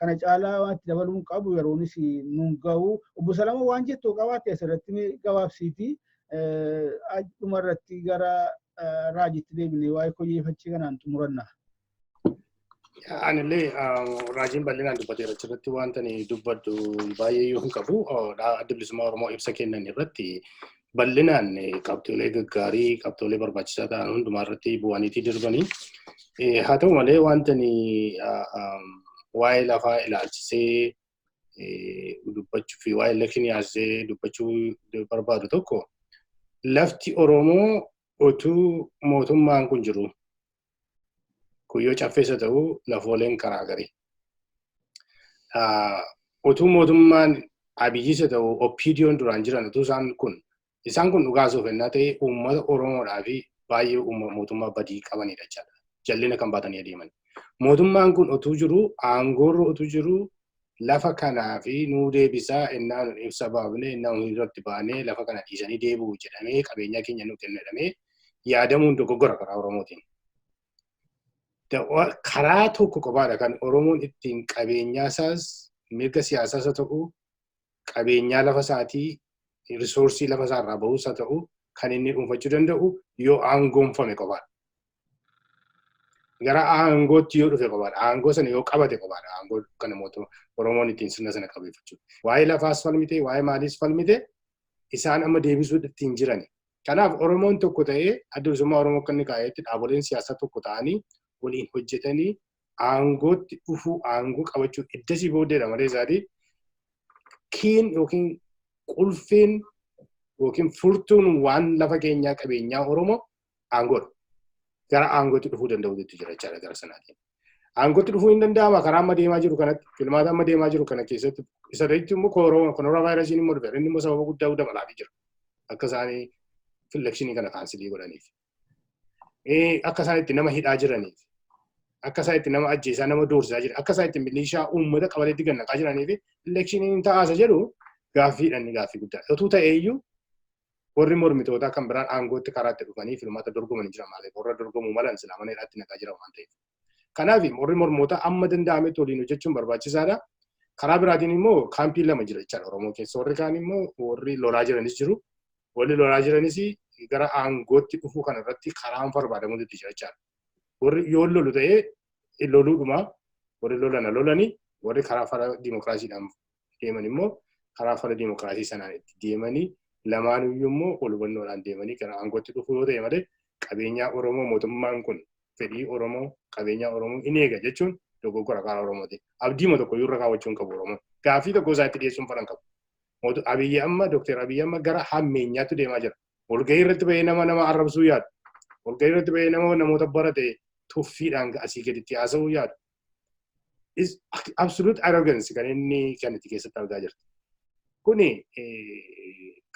A: Kana caalaa waan itti dabaluun qabu, yeroonis nun ga'u. Obbo Salamoo, waan jettu qabaatte asirratti gabaabsiiti. Dhuma irratti gara Raajitti deebinee waa'ee koyyeeffachii kanaan xumuranna.
B: Anillee Raajiin bal'inaan dubbateera. Achirratti wanta ani dubbadhu baay'ee yoo hin qabu. Adda Bilisummaa Oromoo ibsa kennan irratti bal'inaan qabxiilee gaggaarii, qabxiilee barbaachisaa ta'an hundumaa irratti bu'aniitii darbanii. Haa ta'u malee, wanta ani waa'ee lafaa ilaalchisee dubbachuu fi waa'ee election ilaalchisee dubbachuu barbaadu tokko, lafti Oromoo utuu mootummaan kun jiru kuyyoo caffeessa ta'uu lafooleen karaa garii. Utuu mootummaan Abiyyis ta'u OPDO'n duraan jiran, utuu isaan kun dhugaasuuf ennaa ta'e, uummata Oromoodhaa fi baay'ee mootummaa badii qabanidha jechaadha. Jallina kan baatanii adeeman. Mootummaan kun utuu jiru, aangoorra utuu jiru, lafa kanaa fi nuu deebisaa ennaa nu ibsa baafne, ennaa nu irratti baanee lafa kana dhiisanii deebi'u jedhamee, qabeenyaa keenya nu kennu jedhamee yaadamuun dogoggora karaa Oromootiin. Karaa tokko qofaadha kan Oromoon ittiin qabeenyaa isaas, mirga siyaasaas haa ta'u, qabeenyaa lafa isaatii, resource lafa isaarraa bahus haa ta'u, kan inni dhuunfachuu danda'u yoo aangoomfame qofaadha. Gara aangootti yoo dhufe qofaadha. Aangoo sana yoo qabate qofaadha. Aangoo kana mootummaa Oromoon ittiin sirna sana qabeeffachuu. Waa'ee lafaas falmite, waa'ee maaliis falmite, isaan amma deebisuu ittiin jirani. Kanaaf Oromoon tokko ta'ee, Adda Bilisummaa Oromoo akka inni kaa'etti, dhaaboleen siyaasaa tokko ta'anii waliin hojjetanii aangootti dhufuu, aangoo qabachuu iddasii booddeedha malee isaatii keyn yookiin qulfiin yookiin furtuun waan lafa keenyaa, qabeenyaa Oromoo aangoodha. Gara aangootti dhufuu danda'utu jira jechaadha gara sanaatiin. Aangootti dhufuu hin danda'ama karaa amma deemaa jiru kanatti, filmaata amma deemaa jiru kana keessatti. Isa irratti immoo koronaa vaayirasiin immoo dhufe, inni immoo sababa guddaa dabalaafii jira. Akka isaanii election kana cancel godhaniif. Akka isaan itti nama hidhaa jiraniif. Akka isaan itti nama ajjeesaa, nama doorsisaa jiran, akka isaan itti milishaa uummata qabaleetti gannaqaa jiraniif election ta'aasa jedhu. Gaaffiidhaan gaaffii guddaa. Otuu ta'ee iyyuu warri mormitootaa kan biraan aangootti karaatti dhufanii filmaata dorgomanii jira malee warra dorgomuu malan silaa mana hidhaatti naqaa jira waan ta'eef. Kanaaf warri mormootaa amma danda'ametti waliin hojjechuun barbaachisaadha. Karaa biraatiin immoo kaampii lama jira jechaadha Oromoo keessa. Warri kaan immoo warri lolaa jiranis jiru. Warri lolaa jiranis gara aangootti dhufuu kanarratti karaan barbaadamutu jira jechaadha. Warri yoo lolu ta'ee loluudhuma, warri lolana lolani, warri karaa fara dimokiraasiidhaan deeman immoo karaa fara dimokiraasii sanaan itti deemanii, lamaanuyyuu immoo wal hubannoodhaan deemanii gara aangootti dhufuu yoo ta'e malee, qabeenyaa Oromoo mootummaan kun fedhii Oromoo, qabeenyaa Oromoo hin eega jechuun dogoggora karaa Oromooti. Abdiima tokko iyyuu irra kaawwachuu hin qabu Oromoon. Gaaffii tokko isaa itti dhiyeessuun fedhan qabu. Abiyyi amma, Dookter Abiyyi amma gara hammeenyaatti deemaa jira. Walgahii irratti bahee nama arrabsuu yaadu. Walgahii irratti bahee nama namoota barate tuffiidhaan asii gaditti haasa'uu yaadu. Is absolute arrogance kan inni kan itti keessatti argaa jirtu. Kuni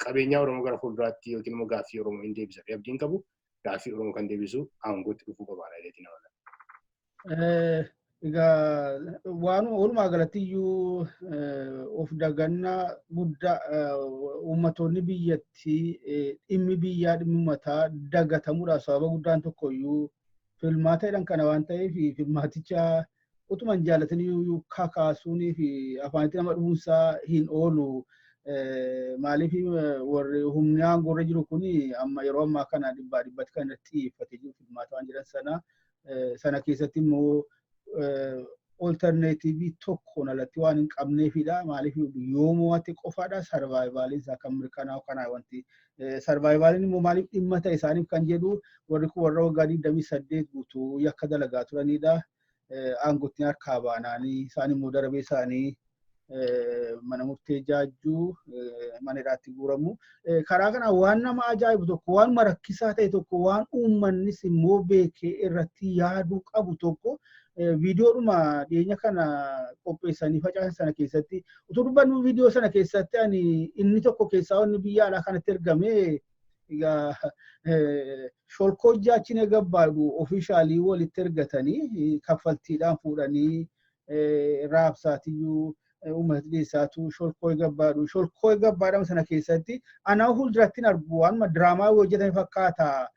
B: qabeenyaa Oromoo gara fuulduraatti yookiin immoo gaaffii Oromoo hin deebisa. Abdiin qabu gaaffii Oromoo kan deebisu aangootti dhufuu qabaadha jedhee nama.
A: Egaa waan walumaa galatti iyyuu of dagannaa guddaa uummattoonni biyyattii, dhimmi biyyaa, dhimmi uummataa dagatamuudhaaf sababa guddaan tokko iyyuu filmaata jedhan kana waan ta'eef, filmaaticha utuma hin jaalatin iyyuu kakaasuunii fi afaanitti nama dhufuunsaa hin oolu. Maaliif warri humni aangoorra jiru kun amma yeroo ammaa kana dhibbaa dhibbatti kan irratti xiyyeeffatee jiru filmaata waan jedhan sana. Sana keessatti immoo alternative tokkoon alatti waan hin qabneefidha. Maaliif yoo mo'ate qofaadha survivaliin isaa kan mirkanaa'u. Kanaa wanti survivaliin immoo maaliif dhimma ta'e isaaniif kan jedhu, warri kun warra waggaa 28 guutuu yakka dalagaa turanidha. Aangootti harkaa baanaanii isaan immoo darabee isaanii mana murtee jaajjuu, mana hidhaatti guuramu. Karaa kana waan nama ajaa'ibu tokko, waan rakkisaa ta'e tokko, waan uummannis immoo beekee irratti yaaduu qabu tokko, viidiyoodhuma dhiyeenya kana qopheessanii facaasan sana keessatti utuu dubbannu, viidiyoo sana keessatti ani inni tokko keessaa inni biyya alaa kanatti ergame egaa sholkoo jaachine gabbaadhu official walitti ergatanii kaffaltiidhaan fuudhanii raabsaatiyyuu uummata dhiyeessaatu sholkoo gabbaadhu. Sholkoo gabbaadhama sana keessatti anaa fuulduratti hin argu, waanuma diraamaa hojjetame fakkaata.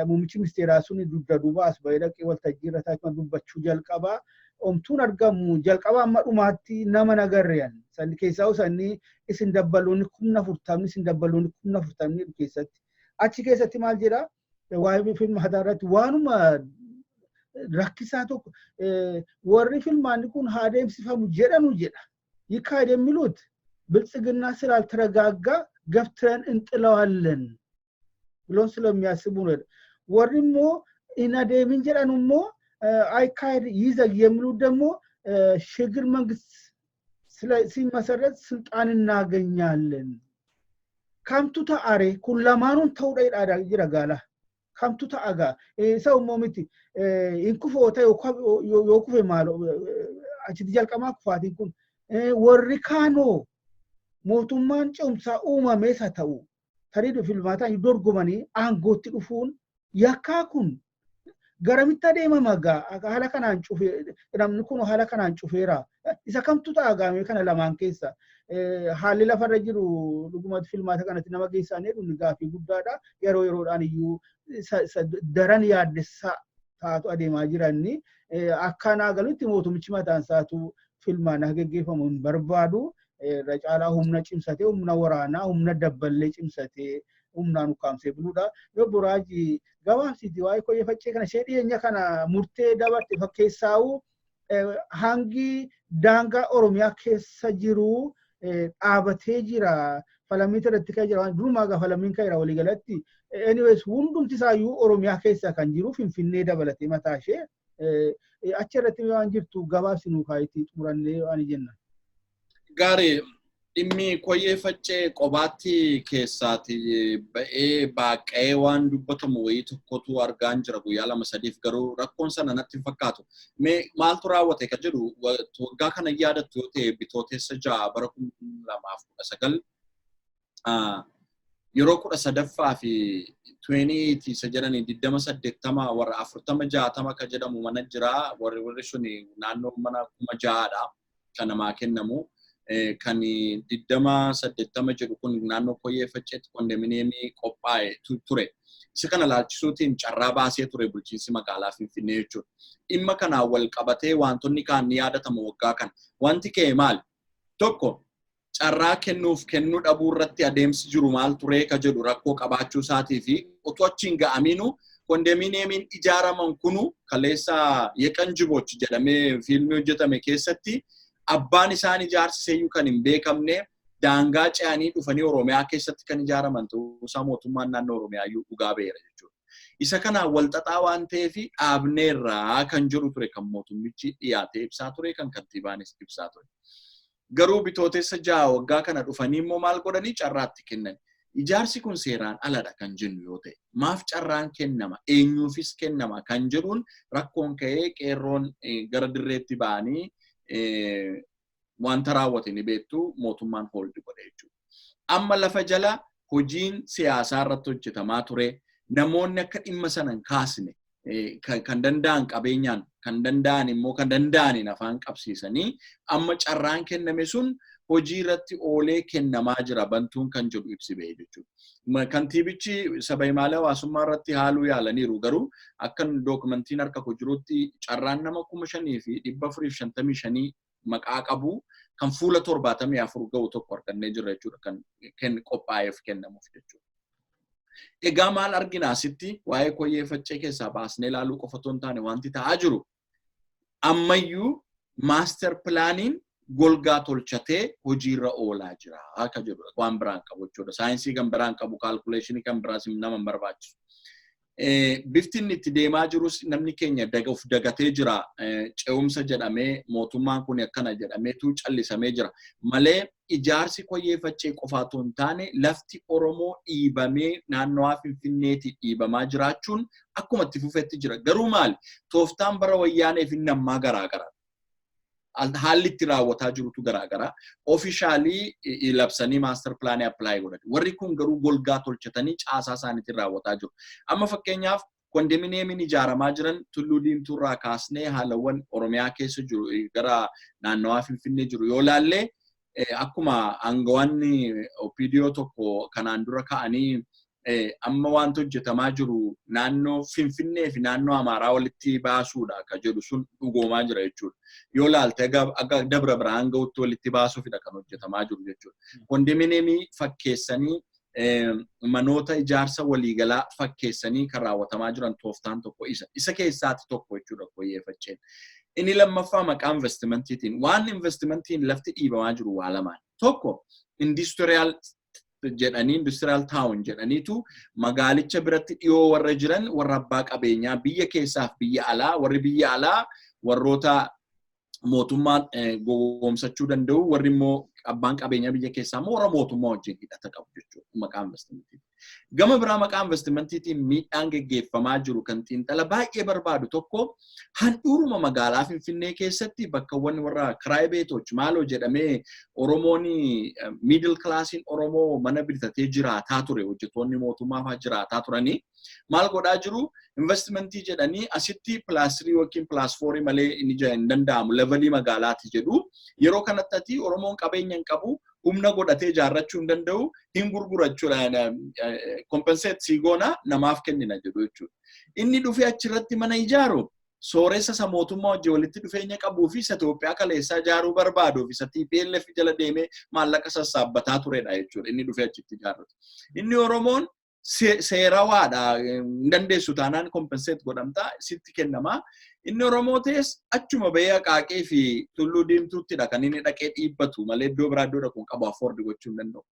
A: Muummichi ministeeraa sun dugda duuba as bahee dhaqee waltajjii irra taa'ee dubbachuu jalqaba. Omtuun argamu jalqaba amma dhumaatti nama nagarrean. Sanni keessaa sanni isin dabbaloonni 40,000, isin dabbaloonni 40,000 keessatti. Achi keessatti maal jedhaa? Waa'ee filmaataa irratti waanuma rakkisaa tokko warri filmaanni kun haa deemsifamu jedhanu jedha. ይካሄድ የሚሉት ብልጽግና ስላልተረጋጋ ገፍትረን እንጥለዋለን ብሎን ስለሚያስቡ ነው። Warri immoo hin adeemin jedhan immoo አይካሄድ ይዘግ የሚሉት ደግሞ ሽግግር መንግስት ሲመሰረት ስልጣን እናገኛለን። Kamtu ta'are kun lamaanuun ta'uudha jira gaala. Kamtu ta'a gaa isa immoo miti hin kufoo ta'e, yoo kufe maalo achitti jalqamaa kufaatiin kun warri kaanoo mootummaan ce'umsaa uumamees haa ta'u, tarii filmaataan dorgomanii aangootti dhufuun yakkaa kun garamitti adeemama gaa? Haala kanaan cufee, namni kun haala kanaan cufeera, isa kamtu ta'a gaamee kana lamaan keessa haalli lafarra jiru dhugumatti filmaata kanatti nama geessaan jedhu gaaffii guddaadha. Yeroo yeroodhaan iyyuu daran yaaddessaa taatu adeemaa jiranni. Akkanaa galutti mootummichi mataan isaatu filmaan akka geggeeffamu hin barbaadu. Irra caalaa humna cimsatee, humna waraanaa, humna dabballee cimsatee, humnaan ukkaamsee buluudha. Yoo boraaji gabaabsiiti waa'ee koyyee faccee kana ishee dhiyeenya kana murtee dabarte fakkeessaa'u, hangi daangaa Oromiyaa keessa jiru dhaabatee jira. Falamiin irratti ka'ee jira. Durumaa gaa falamiin ka'eera waliigalatti. Anyways, hundumti isaayyuu Oromiyaa keessa kan jiru, Finfinnee dabalatee mataa ishee achi irratti waan jirtu gabaabsinuu kaayitii xumurannee waan jenna.
C: Gaarii, dhimmi koyyee faccee qobaatti keessaati ba'ee baaqa'ee waan dubbatamu wayii tokkotu argaan jira guyyaa lama sadiif, garuu rakkoon sana natti hin fakkaatu. Mee maaltu raawwate kan jedhu, waggaa kana yaadattu yoo ta'e, Bitootessa 6 bara 2019 yeroo 13ffaa fi 20 isa jedhanii 20 80 warra 40 60 kan jedhamu mana jira, warri suni naannoo mana 6,000dha kan namaa kennamu. Kan 2080 jedhu kun naannoo Koyyee Facceetti kondominiyeemii qophaa'e ture. Isa kana laalchisuutiin carraa baasee ture bulchiinsi magaalaa Finfinnee jechuudha. Dhimma kanaan wal qabatee wantoonni kaan ni yaadatama waggaa kana. Wanti ka'e maali? Tokko, carraa kennuuf kennuu dhabuu irratti adeemsi jiru maal turee ka jedhu rakkoo qabaachuu isaatii fi utuu achiin ga'amiinu kondominiyeemiin ijaaraman kunu kaleessa Yeqan Jiboch jedhamee fiilmii hojjetame keessatti abbaan isaan ijaarsiseyyuu kan hin beekamne daangaa ce'anii dhufanii Oromiyaa keessatti kan ijaaraman ta'uusaa mootummaan naannoo Oromiyaa iyyuu dhugaa ba'eera jechuudha. Isa kanaan wal xaxaa waan ta'eef dhaabneerraa kan jedhu ture kan mootummichi dhiyaatee ibsaa ture, kan kantiibaanis ibsaa ture. Garuu Bitootessa 6 waggaa kana dhufanii immoo maal godhanii carraatti kennan? Ijaarsi kun seeraan aladha kan jennu yoo ta'e, maaf carraan kennama, eenyuufis kennama kan jedhuun rakkoon ka'ee qeerroon gara dirreetti ba'anii wanta raawwate ni beektu, mootummaan hold godhe jechuudha. Amma lafa jala hojiin siyaasaa irratti hojjetamaa ture. Namoonni akka dhimma sana hin kaasne kan danda'an qabeenyaan, kan danda'an immoo kan danda'aniin afaan qabsiisanii amma carraan kenname sun hojii irratti oolee kennamaa jira bantuun kan jedhu ibsi ba'e jechuudha. Kantiibichi saba himaalee hawaasummaa irratti haaluu yaalaniiru, garuu akka dookumentiin harka koo jirutti carraan nama 5455 maqaa qabu kan fuula 74 ga'u tokko argannee jirra jechuudha, kan qophaa'eef kennamuuf jechuudha. Egaa maal argina asitti? Waa'ee Koyyee Faccee keessaa baasnee ilaaluu qofa otoo hin taane, wanti ta'aa jiru ammayyuu master planiin golgaa tolchatee hojiirra oolaa jira akka jedhudha. Waan biraan qabu jechuudha. Saayinsii kan biraan qabu, calculationii kan biraas nama hin barbaachisu. Bifti inni itti deemaa jirus namni keenya of dagatee jira. Ce'umsa jedhamee, mootummaan kun akkana jedhameetu callisamee jira. Malee ijaarsi Koyyee Faccee qofaa otoo hin taane, lafti Oromoo dhiibamee naannawaa Finfinneetii dhiibamaa jiraachuun akkuma itti fufetti jira. Garuu maali? Tooftaan bara Wayyaanee fi nammaa garaa gara. Haalli itti raawwataa jirutu garaa gara. Officially labsanii master planii apply godhatu. Warri kun garuu golgaa tolchatanii caasaa isaaniitiin raawwataa jiru. Amma fakkeenyaaf kondominiyeemiin ijaaramaa jiran Tulluu Diimtuurraa kaasnee haalawwan Oromiyaa keessa jiru gara naannawaa Finfinnee jiru yoo laallee, akkuma aangawoonni OPDO tokko kanaan dura ka'anii amma wanti hojjetamaa jiru naannoo Finfinnee fi naannoo Amaaraa walitti baasuudha akka jedhu sun dhugoomaa jira jechuudha. Yoo laalte akka Dabra Birhaan ga'utti walitti baasuufidha kan hojjetamaa jiru jechuudha. Kondominiyeemii fakkeessanii, manoota ijaarsa waliigalaa fakkeessanii kan raawwatamaa jiran tooftaan tokko isa. Isa keessaati tokko jechuudha Koyyee Facceen. Inni lammaffaa maqaa investimentiitiin, waan investimentiin lafti dhiibamaa jiru waa lamaan. Tokko, industrial jedhanii, industrial town jedhaniitu magaalicha biratti dhiyoo warra jiran, warra abbaa qabeenyaa biyya keessaaf biyya alaa, warri biyya alaa warroota mootummaa gowwoomsachuu danda'u, warri immoo abbaan qabeenyaa biyya keessaa immoo warra mootummaa wajjin hidhata qabu jechuudha maqaa investimentiitiin. Gama biraa maqaa investimentiitiin miidhaan geggeeffamaa jiru kan xiinxala baay'ee barbaadu tokko, handhuuruma magaalaa Finfinnee keessatti bakkawwan warra kiraay beetoch maaloo jedhamee Oromoon, middle classiin Oromoo mana bitatee jiraataa ture, hojjettoonni mootummaa fa'aa jiraataa turanii, maal godhaa jiru? Investimentii jedhanii asitti +3 yookiin +4 malee inni hin danda'amu, levelii magaalaati jedhu. Yeroo kanatti ati Oromoon qabeenya hin qabu, humna godhatee ijaarrachuu hin danda'u, hin gurgurachuudha, compensate sii goona, namaaf kennina jedhu jechuudha. Inni dhufee achirratti mana ijaaru sooressa isa mootummaa wajjin walitti dhufeenya qabuu fi isa Itoophiyaa kaleessaa ijaaruu barbaaduu fi isa TPLF jala deemee maallaqa sassaabbataa turedha jechuudha inni dhufee achitti ijaarratu. Inni Oromoon seerawaadha, hin dandeessu taanaan compensate godhamta, sitti kennama. Inni Oromoo ta'es achuma bahee Aqaaqee fi Tulluu Diimtuuttidha kan inni dhaqee dhiibbatu malee iddoo biraa iddoo dhaquun qabu, afford gochuu hin danda'u.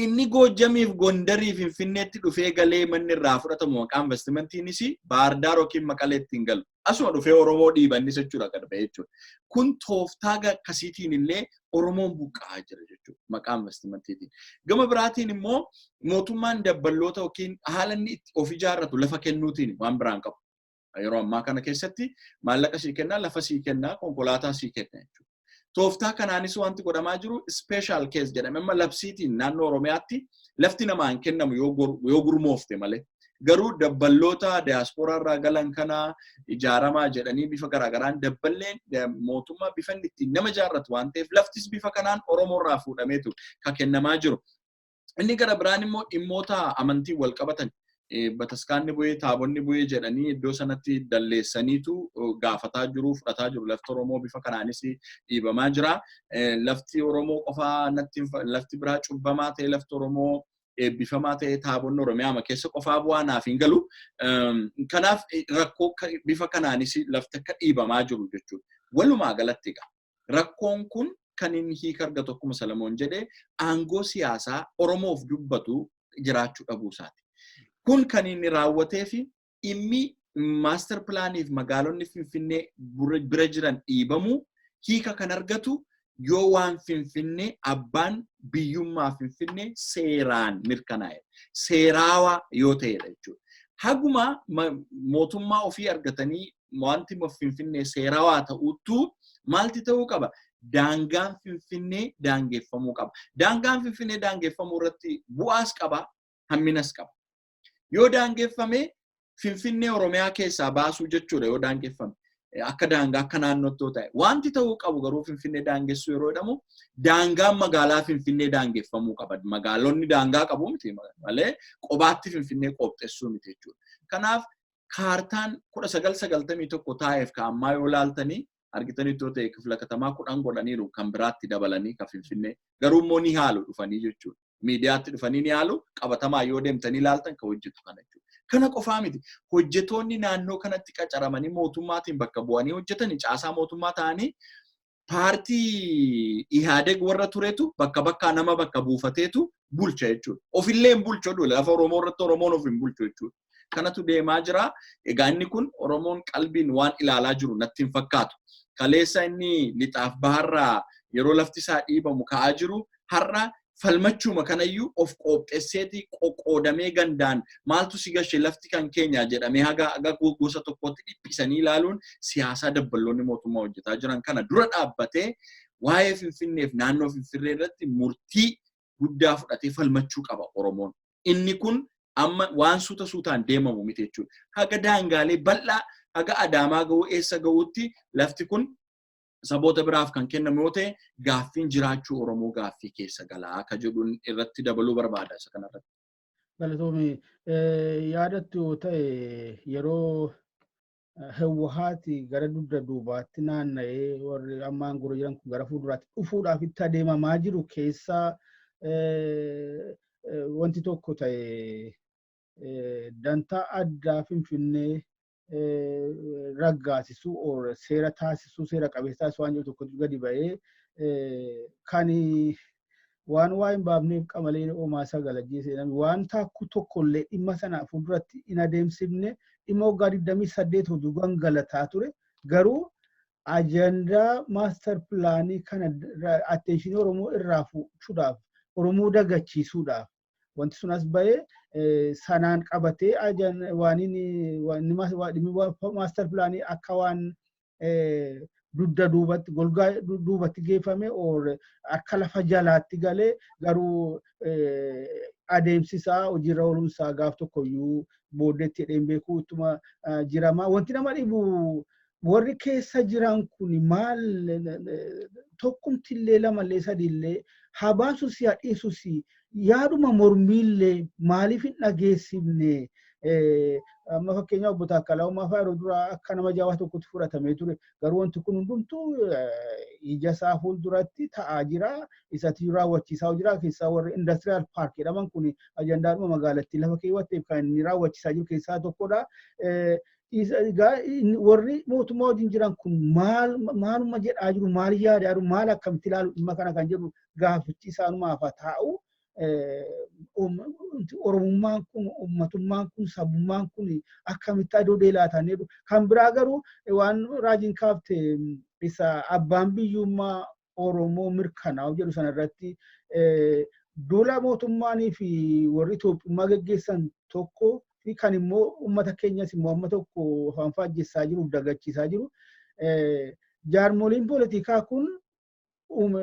C: Inni Goojjamiif Gondarii Finfinneetti dhufee galee manni irraa fudhatamu maqaa investimentiinis Baardaar yookiin Maqaleetti hin galu. Asuma dhufee Oromoo dhiibannis jechuudha gad ba'ee jechuudha. Kun tooftaa akkasiitiin illee Oromoon buqqa'aa jira jechuudha maqaa investimentiitiin. Gama biraatiin immoo mootummaan dabballoota yookiin haala inni itti of ijaarratu lafa kennuutiin waan biraan qabu. Yeroo ammaa kana keessatti maallaqa sii kennaa, lafa sii kennaa, konkolaataa sii kenna jechuudha. Tooftaa kanaanis wanti godhamaa jiru special case jedhame amma labsiitiin naannoo Oromiyaatti lafti namaa hin kennamu yoo gurmoofte malee. Garuu dabballoota diyaaspooraa irraa galan kana ijaaramaa jedhanii bifa garaagaraan dabballeen mootummaa bifa inni ittiin nama ijaarratu waan ta'eef, laftis bifa kanaan Oromoo irraa fuudhameetu kan kennamaa jiru. Inni gara biraan immoo dhimmoota amantii wal qabatan, bataskaanni bu'ee, taabonni bu'ee jedhanii iddoo sanatti dalleessaniitu gaafataa jiru, fudhataa jiru. Lafti Oromoo bifa kanaanis dhiibamaa jira. Lafti Oromoo qofaa natti, lafti biraa cubbamaa ta'e, lafti Oromoo eebbifamaa ta'e, taabonni Oromiyaa keessa qofaa bu'aa naaf hin galu. Kanaaf rakkoo bifa kanaanis lafti akka dhiibamaa jiru jechuudha. Walumaa galatti egaa rakkoon kun kan inni hiika argatu, akkuma Salamoon jedhee, aangoo siyaasaa Oromoof dubbatu jiraachuu dhabuu isaati. Kun kan inni raawwatee fi dhimmi master planiif magaalonni Finfinnee bira jiran dhiibamuu hiika kan argatu yoo waan Finfinnee, abbaan biyyummaa Finfinnee seeraan mirkanaa'e, seeraawaa yoo ta'edha jechuudha. Haguma mootummaa ofii argatanii wanti Finfinnee seeraawaa ta'uttu maalti ta'uu qaba? Daangaan Finfinnee daangeffamuu qaba. Daangaan Finfinnee daangeffamuu irratti bu'aas qaba, hamminas qaba. Yoo daangeffame Finfinnee Oromiyaa keessaa baasuu jechuudha yoo daangeffame. Akka daangaa akka naannootti yoo ta'e. Wanti ta'uu qabu garuu, Finfinnee daangessuu yeroo jedhamu, daangaan magaalaa Finfinnee daangeffamuu qaba. Magaalonni daangaa qabu miti malee qobaatti Finfinnee qopheessuu miti jechuudha. Kanaaf kaartaan 1991 taa'eef ka ammaa yoo laaltanii argitanii yoo ta'e, kifla katamaa 10 godhaniiru kan biraatti dabalanii ka Finfinnee. Garuu immoo ni haalu dhufanii jechuudha. Miidiyaatti dhufanii ni haalu, qabatamaa yoo deemtanii ilaaltan kan hojjetu kana jechuudha. Kana qofaa miti. Hojjetoonni naannoo kanatti qacaramanii mootummaatiin bakka bu'anii hojjetanii caasaa mootummaa ta'anii paartii Ihaadeg warra turetu bakka bakkaa nama bakka buufateetu bulcha jechuudha. Ofillee hin bulchu, lafa Oromoo irratti Oromoon of hin bulchu jechuudha. Kanatu deemaa jira. Egaa inni kun Oromoon qalbiin waan ilaalaa jiru natti hin fakkaatu. Kaleessa inni lixaaf baharraa yeroo lafti isaa dhiibamu ka'aa jiru, har'a falmachuuma kanayyuu of qophesseeti qoqqoodamee gandaan maaltu si gashe, lafti kan keenya jedhamee haga gosa tokkotti dhiphisanii ilaaluun siyaasaa dabballoonni mootummaa hojjetaa jiran kana dura dhaabbatee waa'ee Finfinneef naannoo Finfinnee irratti murtii guddaa fudhatee falmachuu qaba Oromoon. Inni kun amma waan suuta suutaan deemamu miti jechuudha. Haga daangaalee bal'aa, haga Adaamaa ga'uu, eessa ga'uutti lafti kun saboota biraaf kan kennamu yoo ta'e, gaaffiin jiraachuu Oromoo gaaffii keessa galaa akka jedhuun irratti dabaluu barbaada isa kanarratti.
A: Galatoomi. Yaadattu yoo ta'e, yeroo Hewwahaati gara dugda duubaatti naanna'ee warri amma aangoo jiran kun gara fuulduraatti dhufuudhaaf itti adeemamaa jiru keessaa wanti tokko ta'e, dantaa addaa Finfinnee raggaasisuu or seera taasisuu, seera qabeessa taasisuu waan jiru tokkotu gadi ba'ee, kan waan waa hin baafneef qamalee oomaa sagal ajjeese namni waan taakkuu tokkollee dhimma sana fuulduratti hin adeemsifne, dhimma waggaa 28 oduu gangalataa ture, garuu ajandaa master planii kana attentionii Oromoo irraa fuudhuudhaaf, Oromoo dagachiisuudhaaf wanti sun as ba'ee sanaan qabatee waan dhimmi master planii akka waan dugda duubatti, golgaa duubatti geeffame or akka lafa jalaatti galee, garuu adeemsisaa hojiirra oolumsaa gaaf tokkoyyuu booddeetti jedheen beekuu ittuma jirama. Wanti nama dhibu, warri keessa jiran kun maal tokkumtillee, lamallee, sadiillee haa baasus haa dhiisus, yaaduma mormiillee maaliif hin dhageessifne? Amma fakkeenyaaf obbo Taakkalaa Uumaa fa'aa yeroo duraa akka nama jabaa tokkotti fudhatamee ture. Garuu wanti kun hundumtuu ija isaa fuulduratti ta'aa jira. Isatti raawwachiisaa jira. Keessaa warri industrial park jedhaman kun ajandaadhuma magaalattii lafa keewwatteef kan inni raawwachiisaa jiru keessaa tokkodha. Warri mootummaa wajjin jiran kun maal maaluma jedhaa jiru, maal yaadaa jiru, maal akkamitti ilaalu dhimma kana kan jedhu gaaffichi isaanumaaf haa taa'u. Oromummaan kun, uummatummaan kun, sabummaan kun akkamitti aduu deelaatan jedhu. Kan biraa garuu waan raajiin kaafte, isa abbaan biyyummaa Oromoo mirkanaa'u jedhu sanarratti, duula mootummaanii fi warri Itoophiyummaa geggeessan tokko fi kan immoo uummata keenyas immoo amma tokko afaan faajjessaa jiruuf dagachiisaa jiru. Jaarmoliin poolitikaa kun,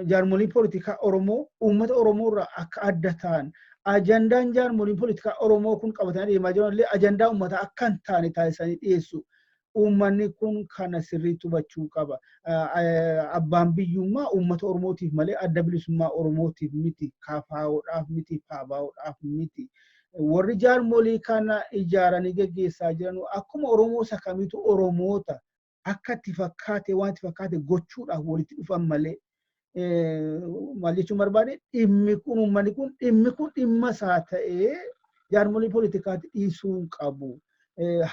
A: jaarmoliin poolitikaa Oromoo uummata Oromoo irraa akka adda ta'an, Ajandaan jaarmoliin poolitikaa Oromoo kun qabatanii deemaa jiran illee ajandaa uummataa akka hin taane taasisanii dhiyeessu. Uummanni kun kana sirriitti hubachuu qaba. Abbaan biyyummaa uummata Oromootiif malee Adda Bilisummaa Oromootiif miti, KFOdhaaf miti, PABOdhaaf miti. Warri jaarmolii kana ijaaranii geggeessaa jiran akkuma Oromoo isa kamiitu Oromoota akka itti fakkaate waan itti fakkaate gochuudhaaf walitti dhufan malee, maal jechuun barbaade, dhimmi kun uummanni kun dhimmi kun dhimma isaa ta'ee jaarmolii poolitikaatti dhiisuu hin qabu.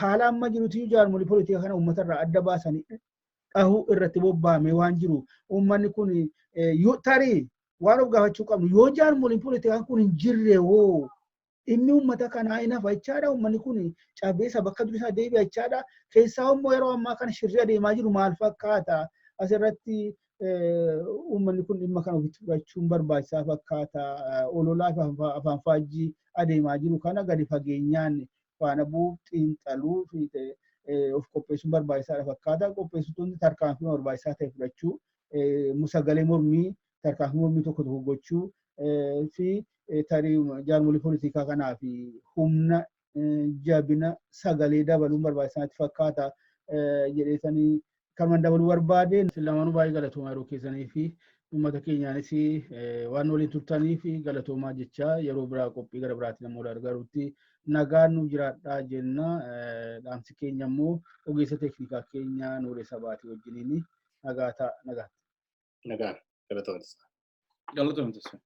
A: Haala amma jirutti jaarmolii poolitikaa kana uummatarraa adda baasanii dhahuu irratti bobba'amee waan jiru, uummanni kun yoo tarii waan of gaafachuu qabnu, yoo jaarmoliin poolitikaa kun hin jirre hoo dhimmi uummata kanaa hin hafa jechaadha. Uummanni kun cabee isa bakka durii isaa deebi'a jechaadha. Keessaa immoo yeroo ammaa kana shirri adeemaa jiru maal fakkaata? Asirratti uummanni kun dhimma kana ofitti fudhachuun barbaachisaa fakkaata. Ololaa fi afaan faajjii adeemaa jiru kana gadi fageenyaan faana bu'uu, xiinxaluu fi of qopheessuun barbaachisaadha fakkaata. Qopheessitoonni tarkaanfii barbaachisaa ta'e fudhachuu, sagalee mormii, tarkaanfii mormii tokko tokko gochuu fi tarii jaarmolii poolitikaa kanaa fi humna jabina sagalee dabaluun barbaachisaa natti fakkaata jedheetanii kanumaan dabaluu barbaade. Lamaanuu baay'ee galatoomaa, yeroo keessanii fi uummata keenyaanis waan waliin turtanii fi galatoomaa jecha, yeroo biraa qophii gara biraatiin namoota argarutti nagaan nu jiraadhaa jenna. Dhaamsi keenya immoo ogeessa teeknikaa keenya Nuuree Sabaatii wajjiniin nagaa ta'a, nagaatti.
B: Nagaan, galatoomsa.
C: Galatoomsa.